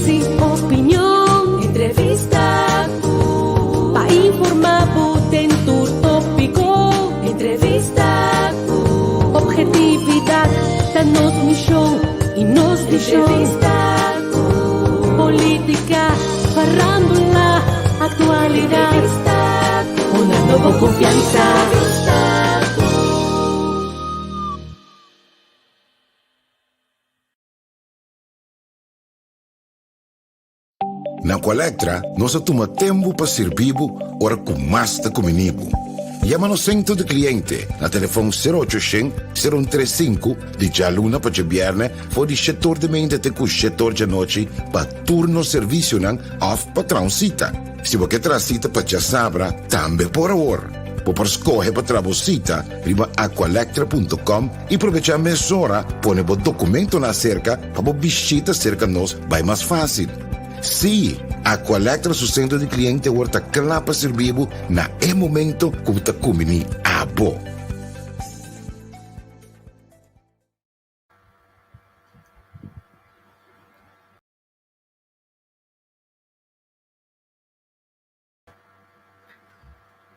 Análisis, opinion, entrevista ku pa informá bo den tur tópiko. Entrevista ku ophetividat ta nos mishon i nos vishon. Entrevista ku polítika, farándula, aktualidat. Entrevista ku Pone bo konfiansa. Entrevista ku. Na Aqualectra nos a tuma tempu pa sirbi bo ora ku mas ta kumini bo. Yama nos sentro di kliente na telefon sero ocho shen, sero un tres sinku di djaluna pa djabièrnè for di shetor di meinta te ku shetor djanochi pa tur nos servisionan òf pa traha un sita. Si bo ke traha sita pa djasabra tambe por awor. Bo por skohe pa traha bo sita riba aqualectra punto com i probechá mesora pone bo dokumentonan aserka pa bo bishita serka nos bai mas fásil. Sí, Aqualectra su sentro di kliente awor ta kla pa sirbi bo na e momento ku bo ta kumbiní abo.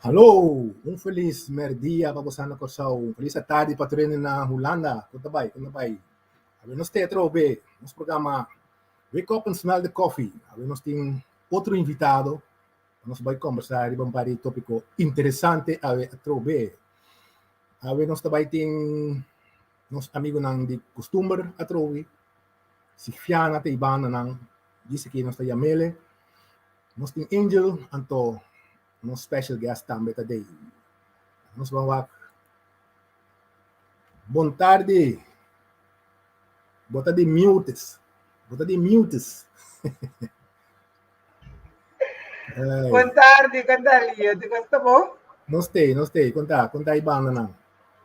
Hallo, un felis merdia pa boso na Kòrsou, un felis atardi pa tur hende na Hulanda. Kon ta bai? Kon ta bai? Awe nos te atrobe nos programa Wake Up and Smell the Coffee. Awe nos tin otro invitado pa nos bai kombersá riba un par di tópiko interesante awe atrobe. Awe nos ta bai tin nos amigunan di kustumber atrobe, Sigfiana ta e bandanan, djis aki nos ta yam'ele. Nos tin Angel, anto nos special guest tambe ta dei. Nos ban wak. Bon tardi. Bo ta di mutes. Bo ta di mutes. Bon tardi, kon ta Lio? Di kos ta bon? Nos tei, nos tei. Kon ta? Kon ta e bandanan?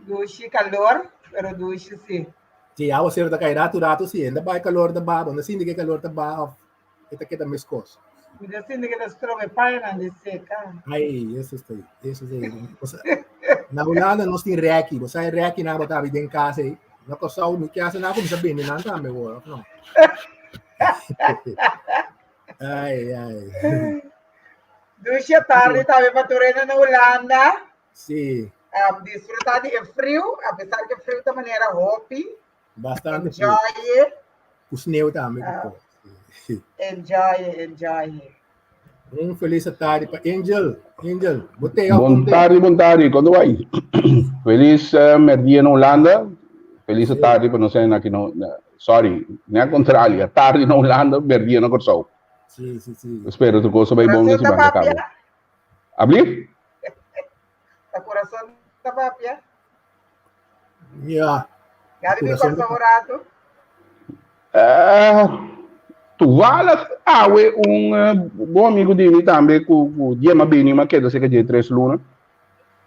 Dushi kalor, pero dushi si. Si, awasero ta kai ratu ratu si. Enda bai kalor ta baha. Bo no sinti ke kalor ta baha of E ta keda meskos. Mi ta sinti ke ta strobe pañanan di seka. Ai, eso ta, eso ta. Cosa, na Hulanda nos tin reki. Bo sa e reki na bo ta abi den kas ei. Na Kòrsou mi ke hasi na kuminsá bende nan tambe wor, of no? Ai, ai. Dushi tardi tambe pa tur hende na Hulanda. Sí. Um, disfruta di e friu, a pesar ke friu ta manera hopi. Bastante frio. Enjoy it. Ku sneeuw tambe. Ah. Enjoy it, enjoy it. Un feliz tarde pa Angel. Angel, bote Bon tarde, bon tarde. Kondo bai? Feliz uh, merdia na Holanda. Feliz sí. tarde pa nos aqui no. Sorry, ne al contrario. Tarde na Holanda, merdia na Kòrsou. Sí, sí, sí. Espero tu cosa bai bon nesse banda cabo. Abli? Ta corazón ta papia. Ja. Gabi mi kòrsou un ratu. Uh, toevallig awe un uh, bon amigo di mi tambe ku ku Diema bini ma keda seka dje tres luna.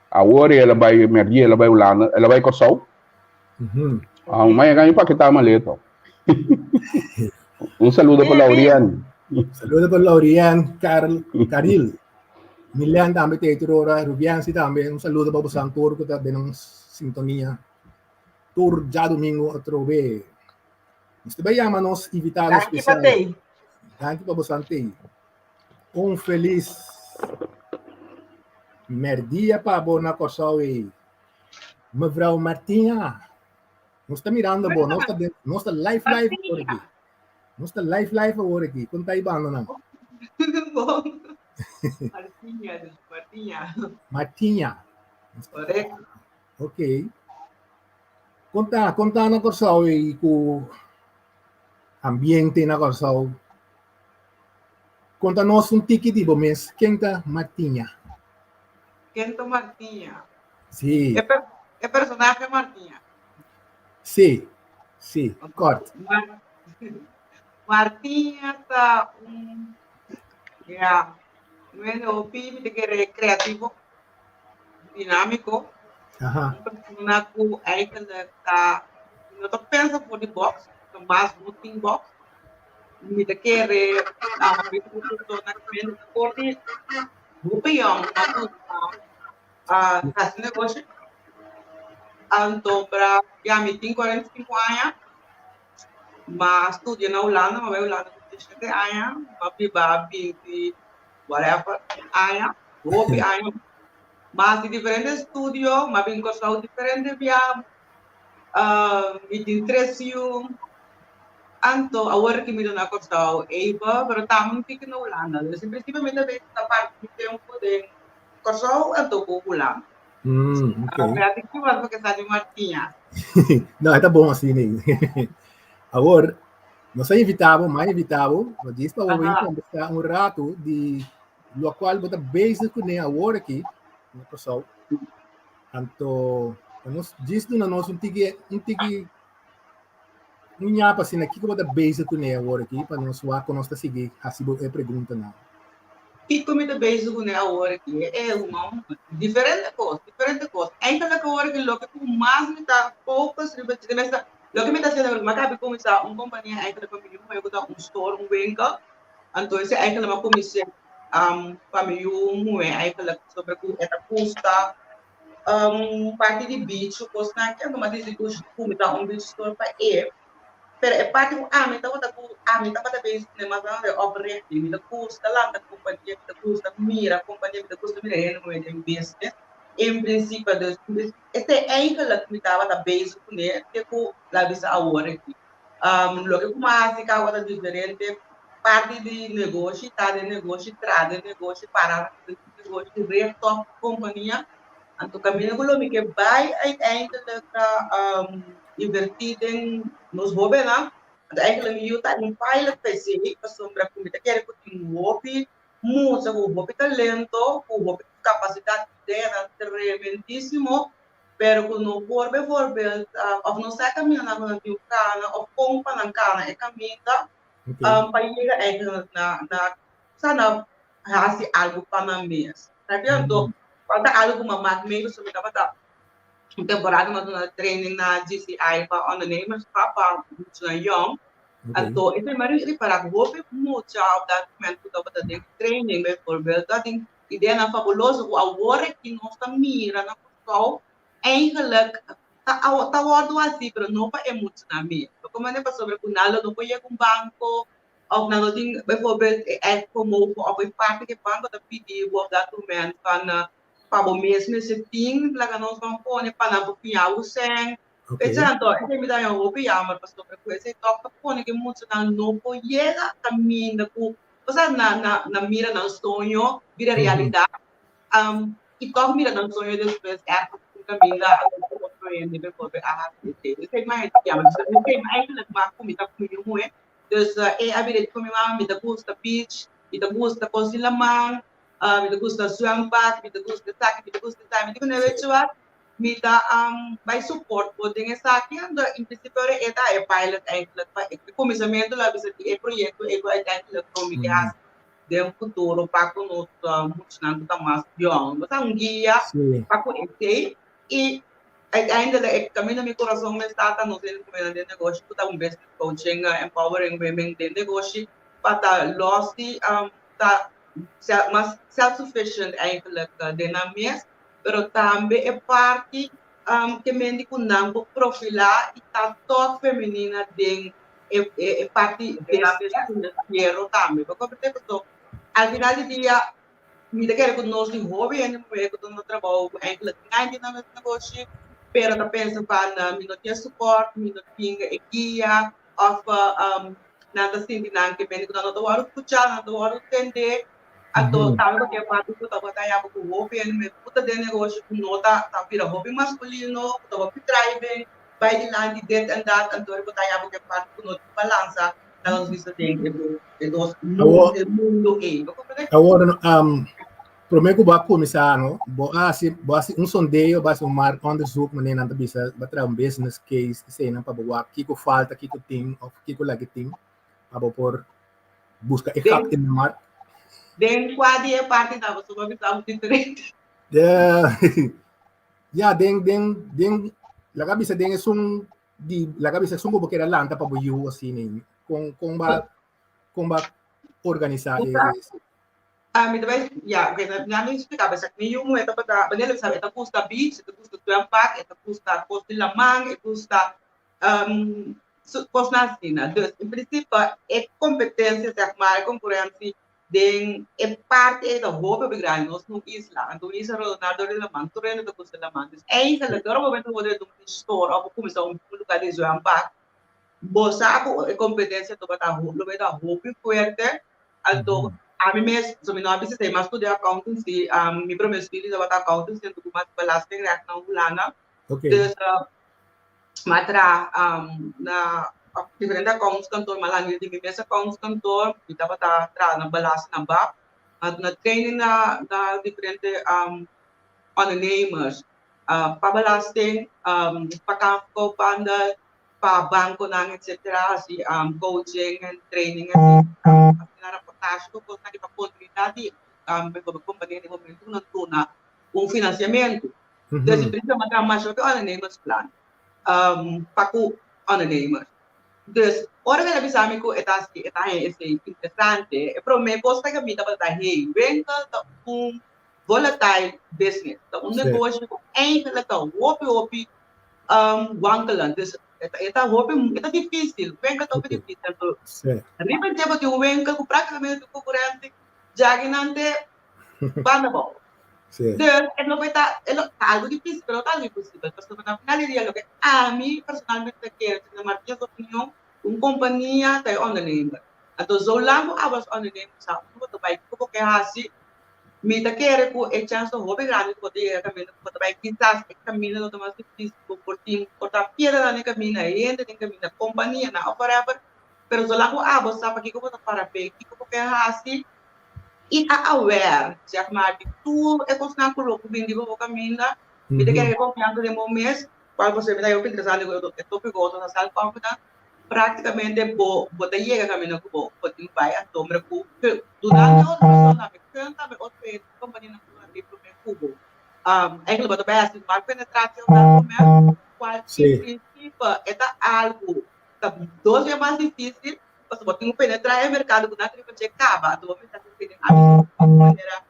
Awor el a bai merdi el a bai Hulanda, el a bai Kòrsou. Mm -hmm. Ah, un mañana mi paketá maleta. un saludo pa Laurian. Saludo pa Laurian, Karl, Karil. Milen tambe te tur ora, Rubiansi tambe. Un saludo pa bosan tur ku ta den un sintonia. Tur djadumingo atrobe. Nos ta bai yama nos invitado Danki pa especial. tei. Danki pa bosan tei. Un felis merdia pa bo na Kòrsou ei. Mevrouw Martinha. Nos ta mirando bo, nos ta, nos ta live live awor aki. Nos ta live live awor aki. Kon ta ibando nan? Bom. Martinha, Martinha. Martinha. Correcto. Ok. Kon ta, kon ta na Kòrsou i ku ambiente na Kòrsou? Konta nos un tiki di bo mes. Ken ta Martinha? Ken ta Martinha? Sí. E, per, e personaje Martinha. Sí, sí, kort. Mar Martinha ta un, ja, un hopi mi ta kere creativo, dinámico. Aha. Un persona ku eigenlijk ta, no ta pensa for di box, ta mas buiten box. Mi ta kere, ah, mi ta un persona ku for di hopi yong, ma gusta hasi negoshi. Anto pra, ya mi tin 45 aña, ma studia na Hulanda, ma bai Hulanda ku 37 aña, m'a biba 20 whatever aña, hopi aña. M'a hasi diferente estudio, m'a bin Kòrsou diferente bia, mi tin tres yu. Anto awor ki mi ta na Kòrsou eva, pero tambe mi tin ki na Hulanda. Dus en prinsipio mi ta bezig ta parti mi tempu den Kòrsou anto ku Hulanda. Ok. Pero así ki was porque sa di Martinha. No, e ta bon asina ei. Awor, nos a invitá bo, m'a invitá bo, nos djis pa bo bin kombersá un ratu di lokual bo ta bezig kuné awor aki na Kòrsou. Anto, pa nos djis duna nos un tiki, un tiki un ñapa asina, kiko bo ta bezig kuné awor aki pa nos wak ku nos ta sigui hasi bo e preguntanan. Kiko mi ta bezig kuné awor aki? E ruman, diferente kos, diferente kos. Eigenlijk awor aki loke ku mas mi ta focus riba dje, mester, loke mi ta hasiendo awor, mi a kabi kuminsá un kompania eigenlijk pa mi yu muhé ku ta un store, un winkel. Anto esei eigenlijk mi a kumins'é pa mi yu muhé eigenlijk pasobra ku e ta gusta parti di beach su kosnan aki, anto mi a disi ku kuminsá un beach store pa e. Pero e parti ku ami tabata ku ami tabata bezig kuné mas grandi e oprichting. Mi ta gusta lanta kompania, mi ta gusta mira kompania, mi ta gusta mira hende muhé den business. En prinsipio dus esei eigenlijk mi tabata bezig kuné te ku la bisa awor aki. Loke ku mi a hasi tabata diferente parti di negoshi, ta den negoshi, traha den negoshi, para den negoshi, richt op kompania. Anto kaminda ku lo mi ke bai uiteindelijk ta invertí den nos hóbennan. Anto eigenlijk mi yu ta un pilot pa esei pasobra ku mi ta kere ku tin hopi mucha ku hopi talento, ku hopi kapasidat, ideanan tremendísimo, pero ku no por bijvoorbeeld òf no sa e kamindanan ku nan tin ku kana òf kon pa nan kana e kaminda pa yega eigenlijk na na sa na hasi algu pa nan mes. Sabia? Anto falta algu ku mama mi pasobra mi tabata un temporada mi a duna training na GCI pa ondernemerschap pa muchanan yong. Anto e primer ripará ku hopi mucha op dat momento ku tabata den training bijvoorbeeld tabatin Ideanan fabuloso ku awor aki nos ta mira na Kòrsou eigenlijk ta ta wòrdu hasi pero no pa e muchanan mes. Lo komo pasobra ku nan lo no por yega un banko òf nan no tin bijvoorbeeld e eigen vermogen òf e parti ku e banko ta pidi bo op dat moment van pa bo mes mester tin laga nos ban pone pa nan por piña bo sèn. Esei anto esei mi ta haña hopi jammer pasobra ku esei tòg ta pone ku e muchanan no por yega kaminda ku Osea, na, na, na mira nan soño bira realidat, i tòg mira nan soño despues ergens un kaminda ku otro hende bijvoorbeeld a hasi esei. Esei mas hende yama. Dus esei eigenlijk mas ku mi ta ku mi yu muhé. Dus e a bira di ku mi mama, mi ta gusta beach, mi ta gusta kos di laman, mi ta gusta zwembad, mi ta gusta esaki, mi ta gusta esaki. Mi di ku nan, weet je wat, Mi ta bai support bo den esaki, anto in principio ora e ta e pilot eigenlijk pa e kuminsamentu lo a bisa di e proyekto ei ku uiteindelijk lo mi ke hasi den futuro pa ku nos muchanan ku ta mas yong. Bo sa un guia pa ku esei i uiteindelijk e kaminda mi kurason mes ta ta nos hende ku den negoshi ku ta un business coaching empowering women den negoshi pa ta los di ta mas self sufficient eigenlijk den nan mes. pero tambe e parti ke mende ku nan por profilá i ta tòg femenina den e parti business finansiero tambe. Bo komprendé? Pasobra al final di dia mi ta kere ku nos di hopi hende muhé ku ta na trabou ku enkele tin aña den nan mes negoshi pero ta pensa van mi no tin e support, mi no tin e guia òf nan ta sinti nan ke mende ku nan no ta wòrdu skuchá, nan no ta wòrdu tendé. Anto tambe porque e parti cu tabata yama cu hopi hende mes cu ta den negoshi cu no ta ta bira hopi masculino, cu ta hopi driving, bay dilanti dit en dat, anto riba ta yama cu e parti cu no tin balansa na nos bisa den e dos e dos Awor, e mundo ey. Bo comprende? awor um, prome cu bo a cuminsa no, bo a haci bo a haci un sondeo, bo a haci un marktonderzoek, manera nan ta bisa, bo a traha un business case, eseinan pa bo wak kico falta, kico tin of kico laki tin, pa bo por Busca e gat in de markt. Den kua di e parti ta pasobra mi ta diferente. Ja, den den den laga bisa den esun di laga bisa esun ku bo kere lanta pa bo yu asina kon kon ba kon ba organisa e Ah, mi ta bai, ja, oké, na na mi explica besa. Mi yu muhé tabata, wanneer e ta gusta beach, e ta gusta zwembad, e ta gusta kos di laman, e gusta um, Kosnan asina. Dus, in principe, e competencia, zeg maar, e concurrentie den e parti ei ta hopi hopi grandi. Nos ta un isla, anto un isla rodona dor di laman, tur hende ta gusta laman. Dus eigenlijk, ora bo benta worde un store of bo cuminsa un lugar di zwembad, bo sa cu e competencia tabata lo bay ta hopi fuerte. Anto, ami mes, so mi no a bisa esei, mi a studia accountancy, mi prome studie tabata accountancy, anto cu mas belastingrecht na Hulanda. Dus, mi a traha na diferente accountskantoor, mi a lanta di mi mes accountskantoor, mi tabata traha na belasting na bab, mi a duna training na diferente ondernemers pa belasting, pa kamer-van-koophandel, pa bankonan etcetera, hasi coaching en training asina, asina raportashi ku kosnan di pa kontabilidat di bijvoorbeeld kompania den momento ku nan duna un finansiamentu. Dus in prinsipio a traha masha hopi ondernemersplan pa ku ondernemers. Dus ora ku el a bisa mi ku e ta hasi e ta haña esei interesante, e promé kos ta ku mi tabata ta hey, winkel ta un volatile business, ta un negoshi ku eigenlijk ta hopi hopi wankelend. Dus e ta hopi, e ta difícil, winkel ta hopi difícil. Anto riba e tempo tin un winkel ku práktikamente tur konkurente djakinan te banda bou. Dus e lo bay ta, e lo ta algu difícil, pero no ta algu imposibel. Pasobra na final di dia loke ami personalmente ta kere, señor Martínez opinion, un kompania ta e ondernemer. Anto zolang ku abo as ondernemer sa unda bo ta bay, kiko bo ke hasi, Mi ta kere ku e chèns ta hopi grandi ku bo ta yega kaminda ku bo ta bai. Kisas e kaminda lo ta mas difísil, bo por tin por ta piedranan den kaminda, hende den kaminda, kompanianan òf whatever, pero zolang ku abo sa pakiko bo ta para p'e, kiko bo ke hasi i a aware, zeg maar, di tur e kosnan ku lo por bini riba bo kaminda, mi ta kere ku e konfiansa den bo mes, kual por ser mi ta hopi interesante ku e tópiko otro ta self-confidence. Práktikamente bo bo ta yega kaminda ku bo bo tin bai anto mira ku durante otro persona tambe kun tambe otro hende kompanianan ku a promé ku bo eigenlijk bo ta bai hasi marktpenetratie op dat moment kual in prinsipe e ta algu ta dos bia mas difísil pasobra bo tin ku penetrá e merkado ku nan ta riba dje kaba anto bo mester hasi den manera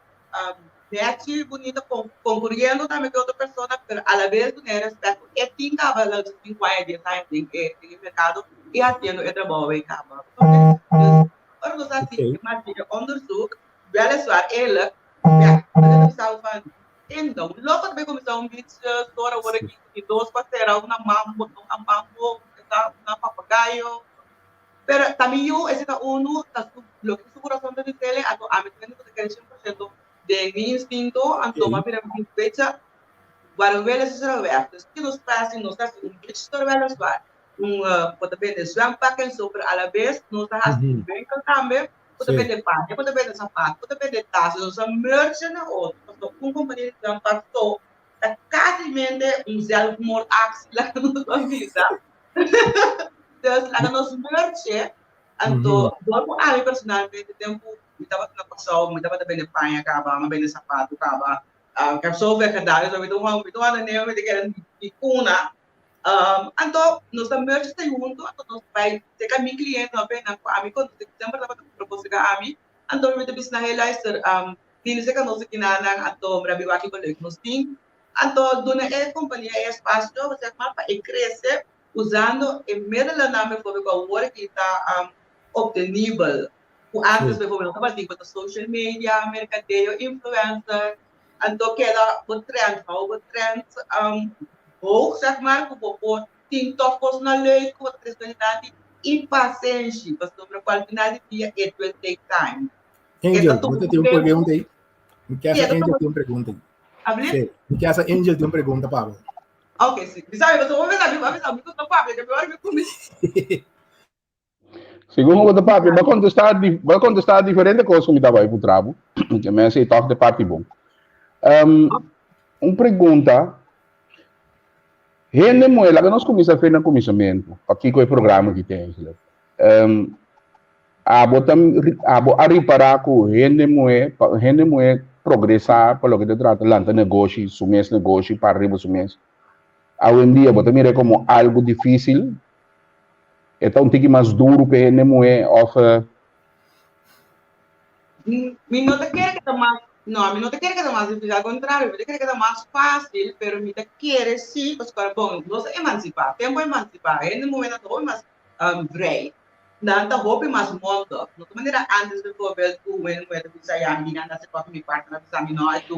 Nechi bunita concurriendo tambe cu otro persona, pero a la vez duna e respet cu e tin caba la tin cu aña dies aña den e den e mercado y haciendo e trabao ey caba. Dus ora nos haci e maki e onderzoek, weliswaar eerlijk, ja, bo ta bisa van endo un loco ta bay cuminsa un beach store awor aki cu tin dos pasera, una mambo, una mambo, una papagayo. Pero ta mi yu, esei ta unu, ta su loke su kurason ta bis'el, anto ami ta ku ta kere 100% den mi instinto, anto m'a bira mi fecha, waarom wel is er weg. Dus ki nos ta hasi, nos ta hasi un beach store weliswaar, un ku ta bende zwempak en so, pero alabes nos ta hasi un winkel tambe ku ta bende paña, ku ta bende sapato, ku ta bende tas, nos ta merge na otro, pasobra un kompania di zwempak so ta kasimente un zelfmoordactie, laga nos a bisa. Dus laga nos merge, anto dor ku ami personalmente tempu mi tabata na Kòrsou, mi tabata bende paña kaba, mi a bende sapatu kaba, ik heb zoveel gedaan, dus mi ta mi ta wanda neo, mi ta keda mi kuna. Anto nos ta merge esei huntu, anto nos bai seka mi kliente, nos bai nan ku ami konosé, ku semper tabata kumpra kos seka ami, anto mi ta bisa nan, hey luister, bini seka nos aki nan, anto mi ta biba aki ku leuk nos tin. Anto duna e kompania e espasio, zeg maar, pa e krese usando e middelennan bijvoorbeeld ku awor aki ta optenibel, ku antes bijvoorbeeld no tabatin, ku ta social media, merkadeo, influencer, anto keda bo trend, hou bo trend hoog, zeg maar, ku bo por tin tòg kosnan leuk ku bo ta trese nan dilanti i pasenshi, pasobra ku al final di dia it will take time. E Angel, ta bo tuma ta tin un tempu. pregunta ei? Mi ke Sí, hasi e ta Angel tuma tin un pregunta ei. Abli? Sí, mi ke hasi Angel tin un pregunta pa bo. Ok, sí. Mi sabi, pasobra bo bisa mi, bo bisa mi ku ta papia, ke mi ora mi kuminsá. Segun bo ta papia, bo a kontestá, bo a kontestá diferente kos ku mi tabata bai puntra bo. Ke mi a hasi tòg de parti bon. Um, un pregunta, hende muhé, laga nos kuminsá fe na kuminsamentu, pakiko e programa aki ta eigenlijk. Um, Abo ta abo a ripará ku hende muhé pa hende muhé progresá pa loke ta trata lanta negoshi, su mes negoshi, para riba su mes. Awendia bo ta mira e komo algu difísil? E ta un tiki mas duru pa e hende muhé òf? Mi no ta kere ke ta mas, no, mi no ta kere ke ta mas difísil, al kontrario, mi ta kere ke ta mas fásil, pero mi ta kere sí, pasobra bon, nos a emansipá, tempu a emansipá, hende muhé nan ta hopi mas. vrij. Nan ta hopi mas mondig. No ta manera antes bijvoorbeeld ku wen muher ta bisa ya mi nan hasi kos mi partner a bisa mi no a do.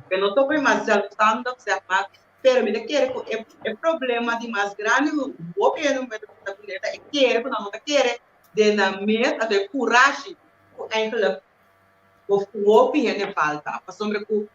Pero no ta hopi mas zelfstandig zeg maar. Pero mi ta kere ku e e problema di mas grandi ku hopi hende muher ta bisa kuné ta e kere ku nan no ta kere den nan mes anto e kurashi ku eigenlijk bo hopi hende falta. Pasobra ku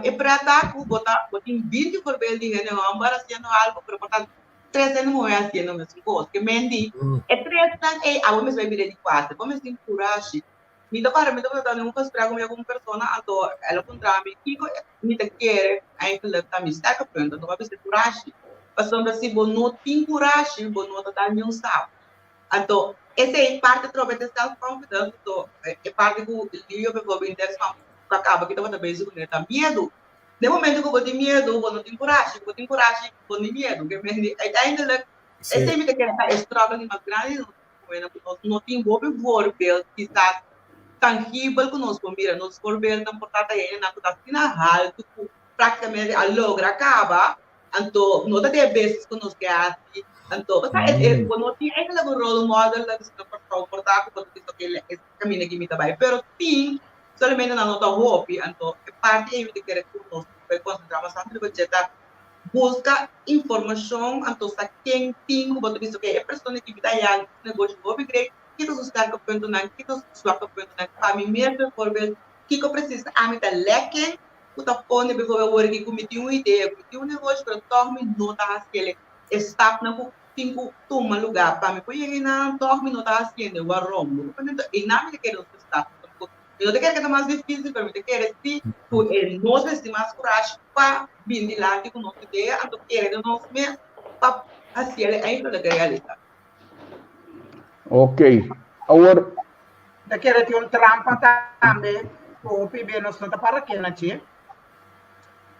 e preta ku bo ta bo tin binti voorbeeld di hende hòmber hasiendo algu pero por ta tres hende muhé hasiendo mesun kos. Ke men di e tresnan ei abo mester bai bira di kuater. Bo mester tin kurashi. Mi ta para mi tabata dando un gesprek ku mi ku un persona anto el a puntra mi kiko mi ta kere eigenlijk ta mi sterke punt. Anto mi a bisa kurashi. Pasobra si bo no tin kurashi bo no ta dal niun stap. Anto esei parti atrobe ta self confidence anto e parti ku Leo bijvoorbeeld interesant ku a kaba ki tabata bezig ku ta miedu. Den momento ku bo tin miedu bo no tin kurashi, ku bo tin kurashi bo no tin miedu. Ke men di uiteindelijk esei mi ta kere ta e struggle di mas grandi di nos ku nos no tin hopi voorbeeld kisas tangibel ku nos por mira. Nos voorbeeldnan por ta ta hendenan ku ta asina haltu ku praktikamente a logra kaba Anto no ta den beses ku nos ke hasi. Anto bo sa e bo no tin eigenlijk un role model la bisa por por ta ku bo ta bisa oke es kaminda ki mi ta bai. Pero tin, solamente nan no ta hopi. Anto e parti ei mi ta kere ku nos por konsentrá mas tantu riba dje ta buska informashon anto sa ken tin ku bo ta bisa oke e persona ki mi ta haña negoshi hopi grei, kiko su sterke puntonan, kiko su swake puntonan. Pa mi mes bijvoorbeeld kiko presis ami ta lacking ku ta pone bijvoorbeeld wor aki ku mi tin un idea, ku mi tin un negoshi, pero tòg mi no ta hasiel e stapnan ku tin ku tuma lugá pa mi por yega einan, tòg mi no ta hasiendo. Warom? Bo ta pone einan mi ta kere nos stap. Mi no ta kere ke ta mas difísil, pero mi ta kere si ku e nos mester tin mas kurashi pa bini dilanti ku nos idea, anto kere den nos mes pa hasiel eindelijk realidat. Ok. Awor. Ta kere tin un trampa tambe ku hopi be nos no ta para ke na dje.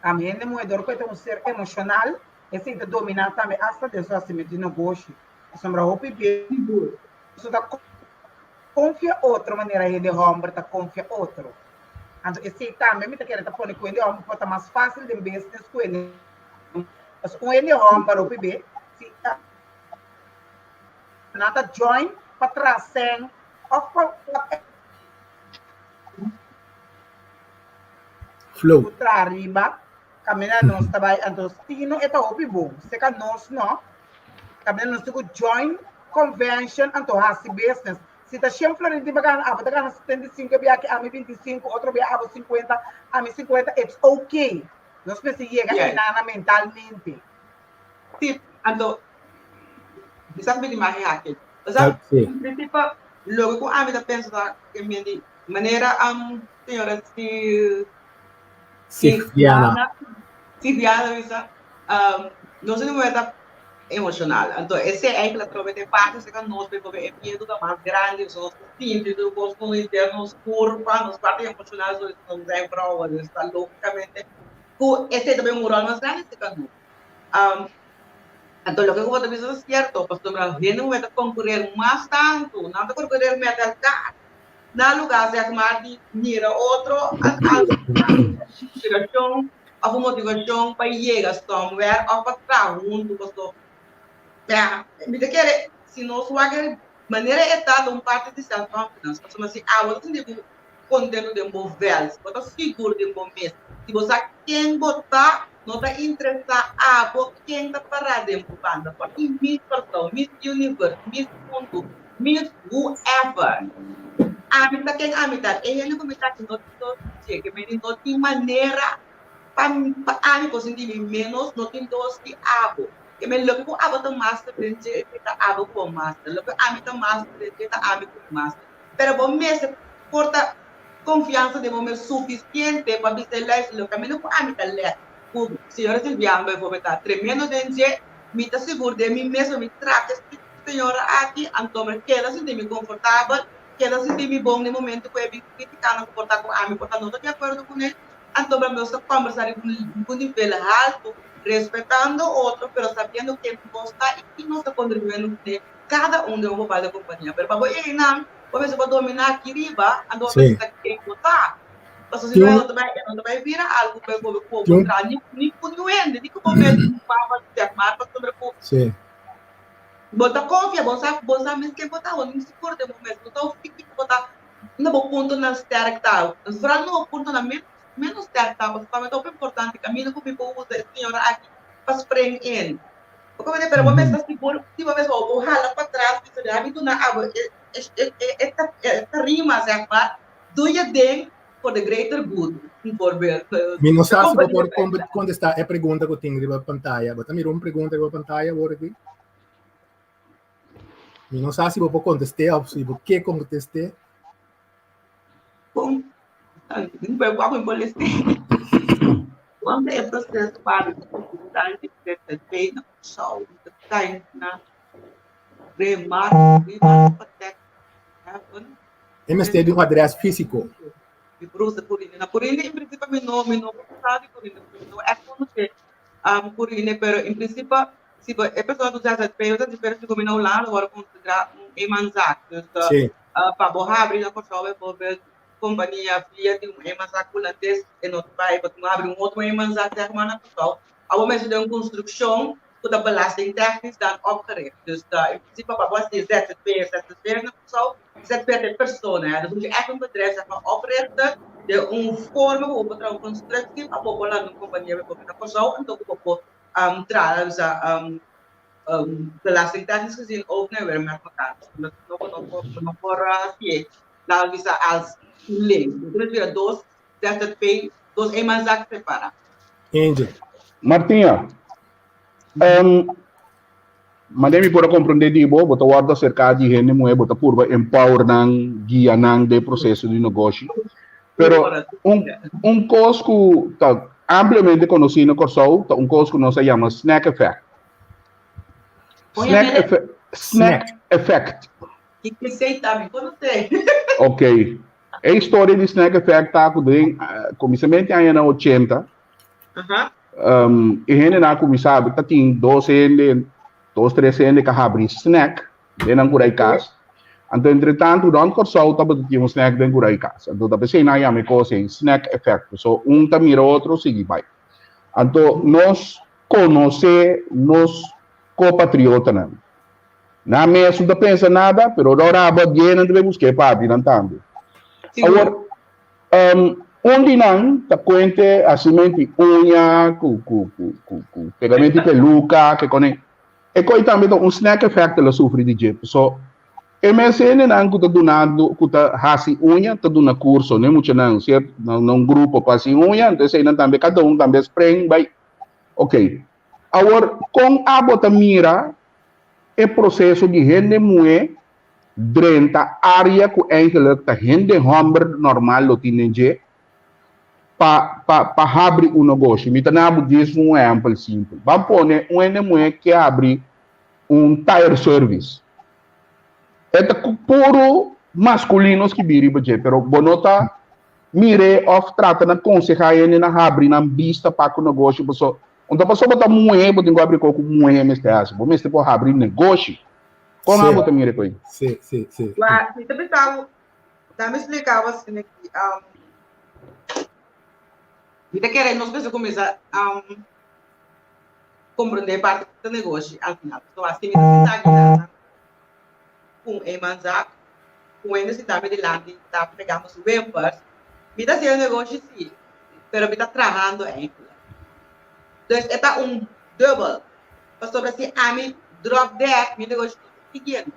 Am hende muhe dor ku e ta un ser emoshonal, esei ta dominá tambe asta den su hasimentu di negoshi. Pasobra hopi be nos no ta konfia otro manera hende hòmber ta konfia otro. Anto esei tambe mi ta kere ta pone ku hende hòmber por ta mas fásil den business ku hende Pasobra un hende hòmber hopi be si Nan ta join pa traha sèn òf pa Flow. Ku traha riba kaminda nos ta bai anto si no e ta hopi bon seka nos no kaminda nos tin ku join convention anto hasi business si ta shen florin tin pa gana abo ta gana 75 e bia aki ami 25 otro bia abo 50 ami 50 it's okay nos mester yega einana mentalmente. Sí, anto mi sa ku mi tin mas haki. Osea, en principio, loke ku ami ta pensa ta ke mi di manera señora Sigviana. Sigviana bisa, nos hende muher ta emoshonal. Anto esei eigenlijk atrobe ta e parti esei ku nos bijvoorbeeld e miedu ta mas grandi, nos ta sinti tur kos ku henter nos kurpa, nos parti emoshonal, nos zijn vrouwen, dus ta logikamente ku esei ta bin un ròl mas grandi serka nos. Anto loke ku bo ta bisa ta sierto, pasobra hende muhé ta konkurer mas tantu, nan ta konkurer met elkar. Na lugá zeg maar di mira otro as algu inspirashon òf un motivashon pa yega somewhere òf pa traha huntu paso ya mi ta kere si nos wak e manera e ta ta un parti di self confidence pasobra si abo ta sinti bo kontentu den bo vèl, si bo ta sigur den bo mes, si bo sa ken bo ta, no ta interesá abo ken ta pará den bo banda. Por tin Miss Kòrsou, Miss Universe, Miss Mundu, Miss whoever. Ami ta ken ami ta. E hende ku mi ta aki no tin dos di dje. Ke meni no tin manera pa pa ami por sinti mi ménos, no tin dos di abo. Ke meni loke ku abo ta master den dje, esei ta abo ku bo master. Loke ami ta master den dje, ta ami ku mi master. Pero bo mester por ta confiansa den bo mes suficiente pa bisa e luister lo caminda cu ami ta lek cu señora Silviana bijvoorbeeld ta tremendo den dje, mi ta sigur den mi mes pa mi trata e señora aki anto mi keda sinti mi confortabel, keda sinti mi bon den momento cu e bin critica nan cu por ta cu ami por ta no ta di acuerdo cune, anto nos ta conversa riba un nivel halto respetando otro pero sabiendo ken nos ta y ki nos ta contribuyendo cune. Kada un den un bepaalde kompania. Pero pa bo yega einan, bo mester por dominá aki riba, anto bo mester sa ken bo ta. Pasobra si no, e no ta bai, e no ta bai bira algu ku bo ku bo traha, ni ni ku niun hende, ni ku bo mes mama, zeg maar, pasobra ku Sí. Bo ta konfia, bo sa, bo sa mes ken bo ta, bo no sigur den bo mes, bo ta hopi kiko bo ta, unda bo puntonan sterk ta, vooral unda bo puntonan menos, menos sterk ta, pasobra pa mi ta hopi importante kaminda ku mi por usa e señora aki pa spring in. Bo comprende? Pero bo mes ta sigur di bo mes, bo hala patras, bisa mi a duna abo e, e, e, e, e tarima, zeg maar, doe je ding for the greater good, bijvoorbeeld. Mi no sa si bo por contesta e pregunta ku tin riba pantaya. Bo ta mira un pregunta riba pantaya awor aki? Mi no sa si bo por contest'é of si bo ke contest'é. Kon, Cuando e proceso para importante ZZP na Kòrsou ta kai na remar riba Protect Heaven. E mester di un adres físiko. Mi brusa Corine. Na Corine en principio mi no mi no sa di Corine mi no echt conoce Corine pero en principio si bo e persona ku ZZP o ZZP si ku mi na Hulanda wòrdu konsiderá un eenmanszaak. Dus Sí. pa bo habri na Kòrsou bijvoorbeeld kompania via di un eenmanszaak hulandes e no ta bai bo tin ku habri un otro eenmanszaak zeg maar na Kòrsou. Awor mester den un konstrukshon ku ta belastingtechnisch dan opgericht. Dus ta in principe pa bo hasi ZZP, ZZP na Kòrsou, ZZP ta e persona, hè. Dus moet je echt un bedrijf zeg maar oprichten den un forma ku bo por traha un constructie pa bo por lanta un kompania bijvoorbeeld na Kòrsou anto ku bo por traha bisa belastingtechnisch gezien ook nou weer met mekaar. Dus no no por no por hasié laat bisa als un link. Dus bira dos ZZP, dos eenmanszaak separa. Angel. Martinha, um, mane mi por a comprende di bo, bo ta wordo acerca di hende muhe, bo ta purba empower nan, guia nan den proceso di negoshi. Pero un, un cos cu ta ampliamente conoci na Corsou ta un cos cu nos a yama snack effect. Snack effect. Snack effect. Ki esei ta? Mi conoce. Ok. E historia di Snack Effect ta ku den kuminsamentu di añanan ochenta, e hendenan a kuminsá ta tin dos hende, dos tres hende ku a habri snack den nan kura i kas. Anto entretantu rònt Kòrsou tabata tin un snack den kura i kas. Anto ta p'esei nan a yama e kos ei Snack Effect. So un ta mira otro sigui bai. Anto nos konosé nos kopatriotanan. Nan mes no ta pensa nada, pero ora abo a bien nan ta bay busca e parti nan tambe. Awor, um, un di nan ta cuente hacimente uña, cu, cu, cu, cu, cu pegamento di peluca, que cone. E coi tambe ta un snack effect la sufri di dje. So, e mes hendenan cu ta dunando, cu ta haci uña, ta duna curso, ne muchanan, cierto? Na, na un grupo pa haci uña, entonces einan tambe cada un tambe spring bay. Ok. Awor, con abo ta mira e proseso di hende muhé drenta área ku eigenlijk ta hende hòmber normal lo tin den dje pa pa pa habri un negoshi. Mi ta na bo djis un ehèmpel simpel. Ban pone un hende muhé ke habri un tire service. E ta ku puru maskulino skibí riba dje, pero bo no ta mir'é òf trata na konsehá hende na habri nan bista pa ku negoshi paso Un ta pasobra ta muhé bo tin ku habri kos ku muhé mester hasi. Bo mester por habri negoshi. Kon abo ta mira koe? Sí, sí, sí. Wa, mi ta bisa bo, dame splika bo asina aki. Um, mi ta kere nos mester kuminsá um, komprendé parti di negoshi al final. So, asi mi ta sinta aki na ku un eenmanszaak, ku hende sinta mi dilanti ta pegando su wimpers. Mi ta hasiendo negoshi sí, pero mi ta trahando eigenlijk. Dus e ta un dubbel. Pasobra si ami drop dead, mi negoshi no ta siguiendo.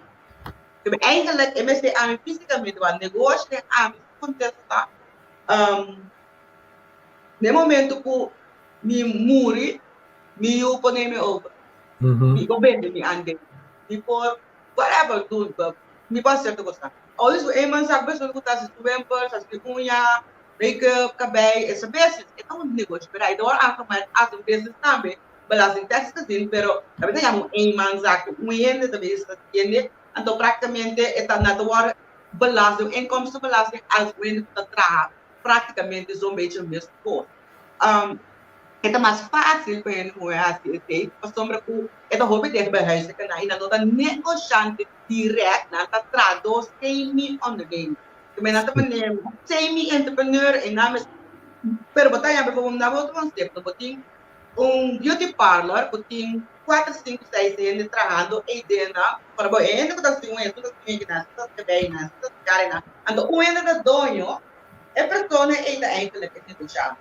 Pero eigenlijk e mester ami físicamente, want negoshi den ami su contexto ta, um, den momento ku mi muri, mi yu por neem mi over. Mi por bende mi aandeel. Mi por whatever doen, but mi por hasi cierto cosnan. Always ku eenmanszaak persona ku ta hasi su wimpers, hasi uña, make-up, kabei, esa business. E ta un negoshi, pero ai ta wòrdu aangemerkt as un business tambe, belastingtechnisch gezien, pero ta bisa yama un eenmanszaak, ku un hende ta bezig ta hasiende, anto praktikamente e ta nan ta wòrdu belast den inkomstenbelasting as un hende ku ta traha praktikamente zo'n beetje mes kos. E ta mas fácil pa hende muhé hasi esei pasobra ku e ta hopi dicht bij huis te i nan no ta negoshante dirèkt, nan ta trahadó semi-ondernemer. Te nan ta manera semi-entrepreneur i nan mes pero bo ta yama bijvoorbeeld na otro konsepto bo tin un beauty parlor ku tin. kuater, sinku, seis hende trahando ei den nan, pero bo e hende ku ta hasi un esun ta hasi un ekinan, esun ta hasi kabei nan, esun ta hasi kara nan. Anto un hende ta doño, e persona ei ta eigenlijk e negoshante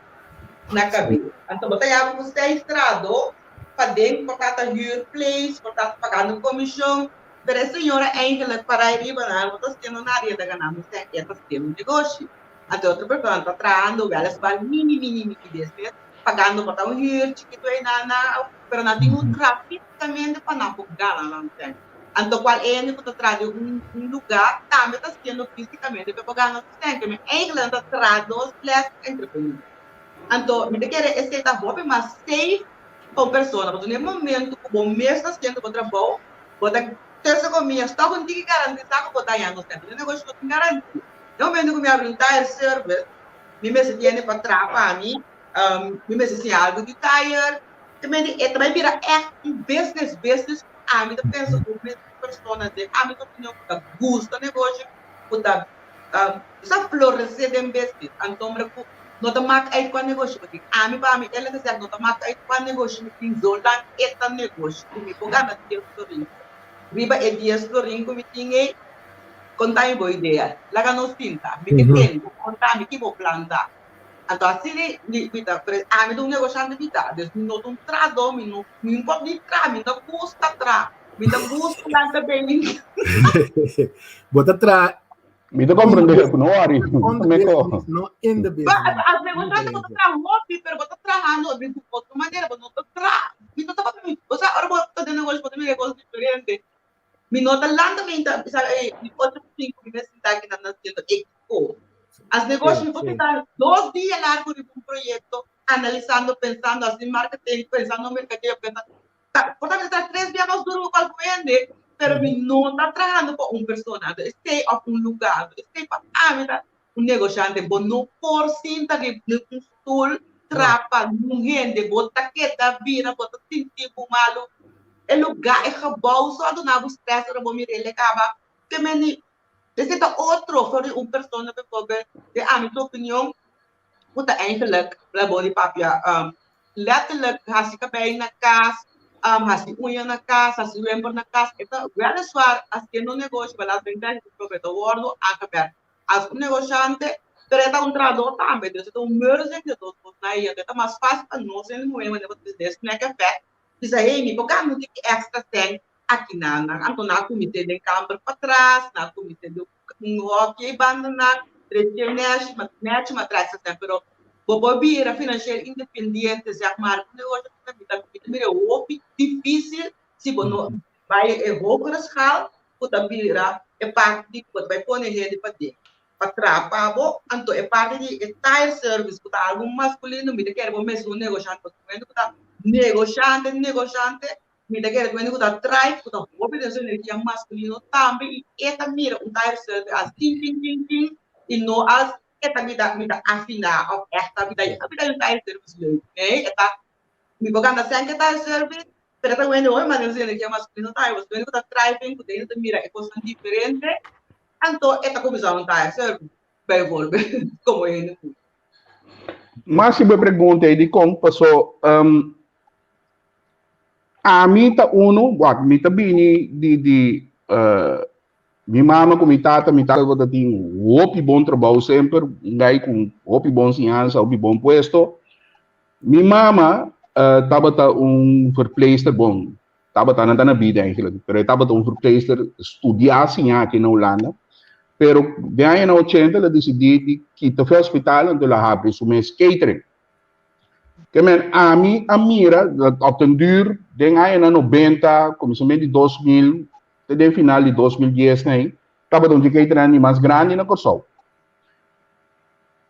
na kabes. Anto bo ta yaba ku seis trahadó paden por ta ta huur place, por ta pagando komishon, pero e señora eigenlijk para ei riba nan, no ta hasiendo nada i e ta ganando sèn, e ta hasiendo un negoshi. Anto e otro persona ta trahando wèliswaar mini mini mini business, pagando por ta un huur chikitu einan nan, pero nan tin un traha físicamente pa nan por gana nan sèn. Anto cual hende cu ta traha den un un lugar tambe ta haciendo físicamente pa por gana su sèn, keme eigenlijk nan ta traha dos les entrepreneur. Anto mi ta kere esei ta hopi mas safe pa un persona, pasobra na e momento cu bo mes ta haciendo bo trabou, bo ta terse comillas toch un tiki garantisa cu bo ta hañando sèn, pasobra e negoshi no tin garantia. Na e momento cu mi abri un tire service, mi mester tiene pa traha pa mi, mi mester siña algu di tire, te mende e ta bai bira ègt un business, business ku ami ta pensa ku mes persona den ami ta opinion ku ta gusta negoshi, ku ta sa floresé den business, anto ku no ta mak uit kua negoshi bo tin, ami pa ami el a bisa no ta mak uit kua negoshi mi tin zolang e ta negoshi ku mi por gana dies florin, riba e dies florin ku mi tin ei. Konta mi bo idea. Laga nos sinta. Mi ke tende. Konta mi ki bo plan ta. Anto asina mi mi ta pre ami ta un negoshante mi ta. Dus mi no ta un trahadó, mi no mi no por ni traha, mi no ta gusta traha. Mi ta gusta lanta bini. Bo ta traha Mi ta comprende ku no worry. on the business, no in the Ba, business. as negoshante bo ta traha hopi, pero bo ta trahando di un otro manera, bo no ta traha. Mi no tabata mi, bo sa ora bo ta den negoshi bo ta mira e kos diferente. Mi no ta lanta mi ta bisa ey mi ocho pa cinco mi mester sinta aki nan haciendo X cos. As negoshi mi por sinta dos dia largo riba un proyecto analisando, pensando, haci marketing, pensando mercadeo, pensando ta por ta mi ta traha tres bia mas duro cu algun hende pero mi no ta trahando pa un persona anto esey of un lugar anto esey pa ami ta un negoshante bo no por sinta riba un stoel trapa un hende bo ta keda bira bo ta sinti bo malu e luga e gebouw so a duna bo stress ora bo mira el kaba ke meni esei ta otro for di un persona bijvoorbeeld den ami su opinion ku ta eigenlijk la bo di papia letterlijk hasi kabei na kas hasi uña na kas hasi wemper na kas e ta weliswaar hasiendo un negoshi belastingtechnisch bijvoorbeeld ta wordo aangemerkt As un negoshante, pero e ta un trahadó tambe, dus e ta un merzing de dos kos na e. Anto e ta mas fásil pa nos hende muhé manera bo ta bisa den snack effect, bisa hey mi por gana un tiki èkstra sèn aki na nan. Anto nan a kumins'é den kamber patras, nan a kumins'é den un hòki ei banda nan, trese nèshi, ma nèchi ma traha èkstra sèn. Pero bo por bira finansiel independiente, zeg maar, un negoshi asina mi ta mi ta mira e hopi difísil si bo no bai e hogere schaal ku ta bira e parti di ku bo ta bai pone hende paden pa traha pa bo, anto e parti di e tire service ku ta algu maskulino mi ta kere bo mester un negoshante pasobra un hende ku ta negoshante negoshante mi ta kere un hende ku ta drive ku ta hopi den su energia maskulino tambe i e ta mira un tire service as tin tin tin tin i no as e ta bida mi ta afina òf ègt ta bida a bida un tire service leuk nee e ta mi por gana sèn ku e tire service Pero ta wende hopi mas den su energia masculino ta, e wende ku ta thriving, ku ta mira e kosnan diferente, anto e ta kuminsá un tire service, bijvoorbeeld, komo hende muhé. Mas si bo pregunta ei dikon, paso ami ta unu, wak, mi ta bini di di mi mama ku mi tata, mi tata tabata tin hopi bon trabou semper, un gai ku hopi bon siñansa, hopi bon puesto. Mi mama tabata un verpleegster, bon, tabata, nan ta na bida eigenlijk, pero e tabata un verpleegster studiá siña aki na Hulanda, pero den añanan ochenta el a disidí di kita for hospital anto el a habri su mes catering. Ke men ami a mira dat op den duur den añanan nobenta, kuminsamentu di 2000 te den final di 2010 nei, tabata un dje catering di mas grandi na Kòrsou.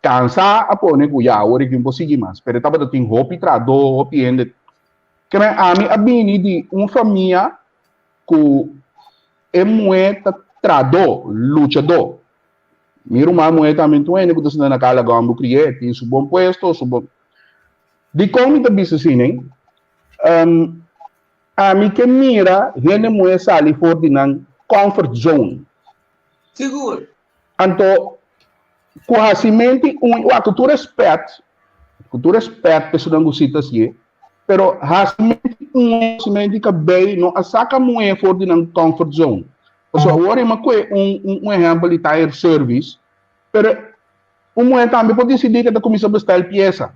Cansa a pone cu ya awor e por sigui mas, pero e tabata tin hopi trahadó, hopi hende. Keme ami a bini di un famia cu e muhe ta trahadó, luchadó. Mi ruman muhe tambe tin un hende cu ta sinta na Cala Gombo cri'é, tin su bon puesto, su bon. Dicon mi ta bisa asina? Ami ke mira hende muhe sali for di nan comfort zone. Sigur. Anto, ku hasimenti un, wak, ku tur respèt, ku tur respèt pa esunnan ku si ta hasié, Pero hasimentu di un hasimentu di kabei no a saka muhé for di nan comfort zone. Pasobra awor e kue un un un ehèmpel di tire service, pero un muhé tambe por disidí ku e ta kuminsá bestel piesa.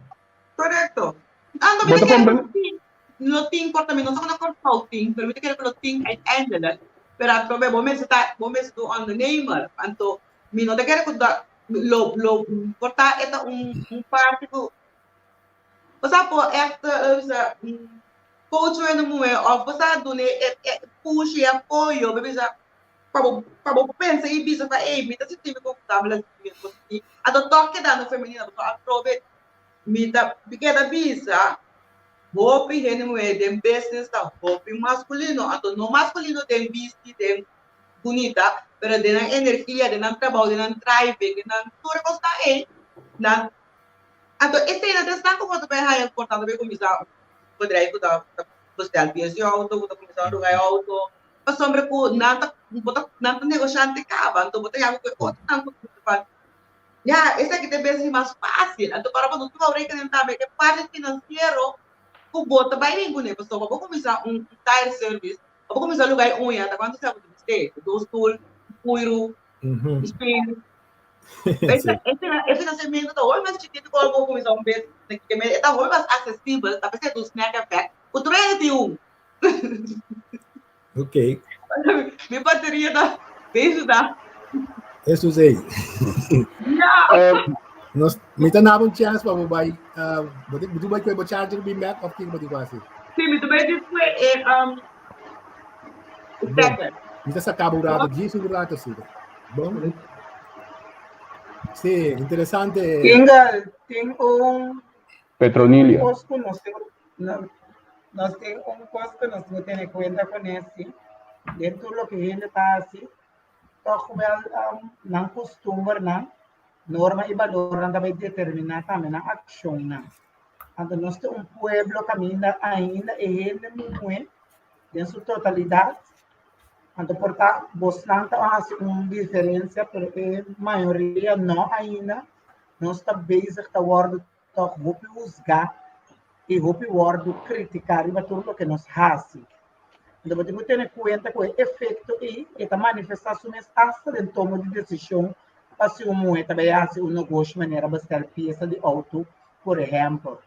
Korekto. Anto mi Bo ta ta kere ku komprendé? tin, lo tin por tambe, no sa ku na Kòrsou tin, pero mi ta kere ku lo tin uiteindelijk. Pero atrobe bo mester ta, bo mester ta un ondernemer. Anto mi no ta kere ku ta lo lo por ta e ta un un parti ku Bo sa por echt bisa coach un hende muhé of bo sa dun'é e e push e apoyo bo bisa pa bo pa bo pensa i bisa pa ey mi ta sinti mi konfortabel asi mi por sinti anto tòg kedando femenina pasobra atrobe mi ta mi keda bisa hopi hende muhé den business ta hopi maskulino anto no maskulino den bisti den bunita pero den nan energia den nan trabou den nan driving den nan tur e kosnan ey nan Anto esei nan ta esnan ku bo ta bai haña por tanto bai kuminsá un bedrijf ku ta bestel pies di outo, ku ta kuminsá un lugá di outo, pasobra ku nan ta bo ta nan ta negoshante kaba, anto bo ta yaga ku e otronan ku ta ya esaki ta bes mas fásil, anto para bo no tuma rekening tambe e parti finansiero ku bo ta bai bin kuné, pasobra bo kuminsá un tire service, bo kuminsá lugá di uña ta kuantu sèn bo ta mester? Dos tul, un puiru, un spin. E financiamento ta hopi mas chikito ku ora bo kuminsá un bes e ta hopi mas aksesibel, ta p'esei ta un snack effect ku tur hende tin un. Ok. Mi bateria ta bezig ta. Hesus ei. Ya. Nos, mi ta naba un chance pa bo bai, bo tin, bo tin bai kue bo charger bin bek of kiko bo tin ku hasi? Si, mi ta bai despues e stekker. Mi ta saka bo un rato, djis un rato asina. Bon. Sí, interesante. Inga, tin un Petronilia. kos ku nos tin, no, nos tin un kos ku nos tin ku tene kuenta kuné si, den tur loke hende ta hasi, tòg wèl um, nan kustumbernan, norma i balornan ta bai determiná tambe nan akshonnan. Anto nos ta un pueblo kaminda ainda e hende muhé den su totalidat Anto por ta bosnan ta hasi un diferencia, pero e mayoria no ainda. Nos ta bezig ta wordo toch hopi huzga y hopi wordo critica riba tur loke nos hasi. Anto bo tin cu tene cuenta cu e efecto ey e ta manifesta su mes hasta den tomo di decision pa si un muhe ta bay hasi un negoshi manera bestel pieza di auto, por ehempel,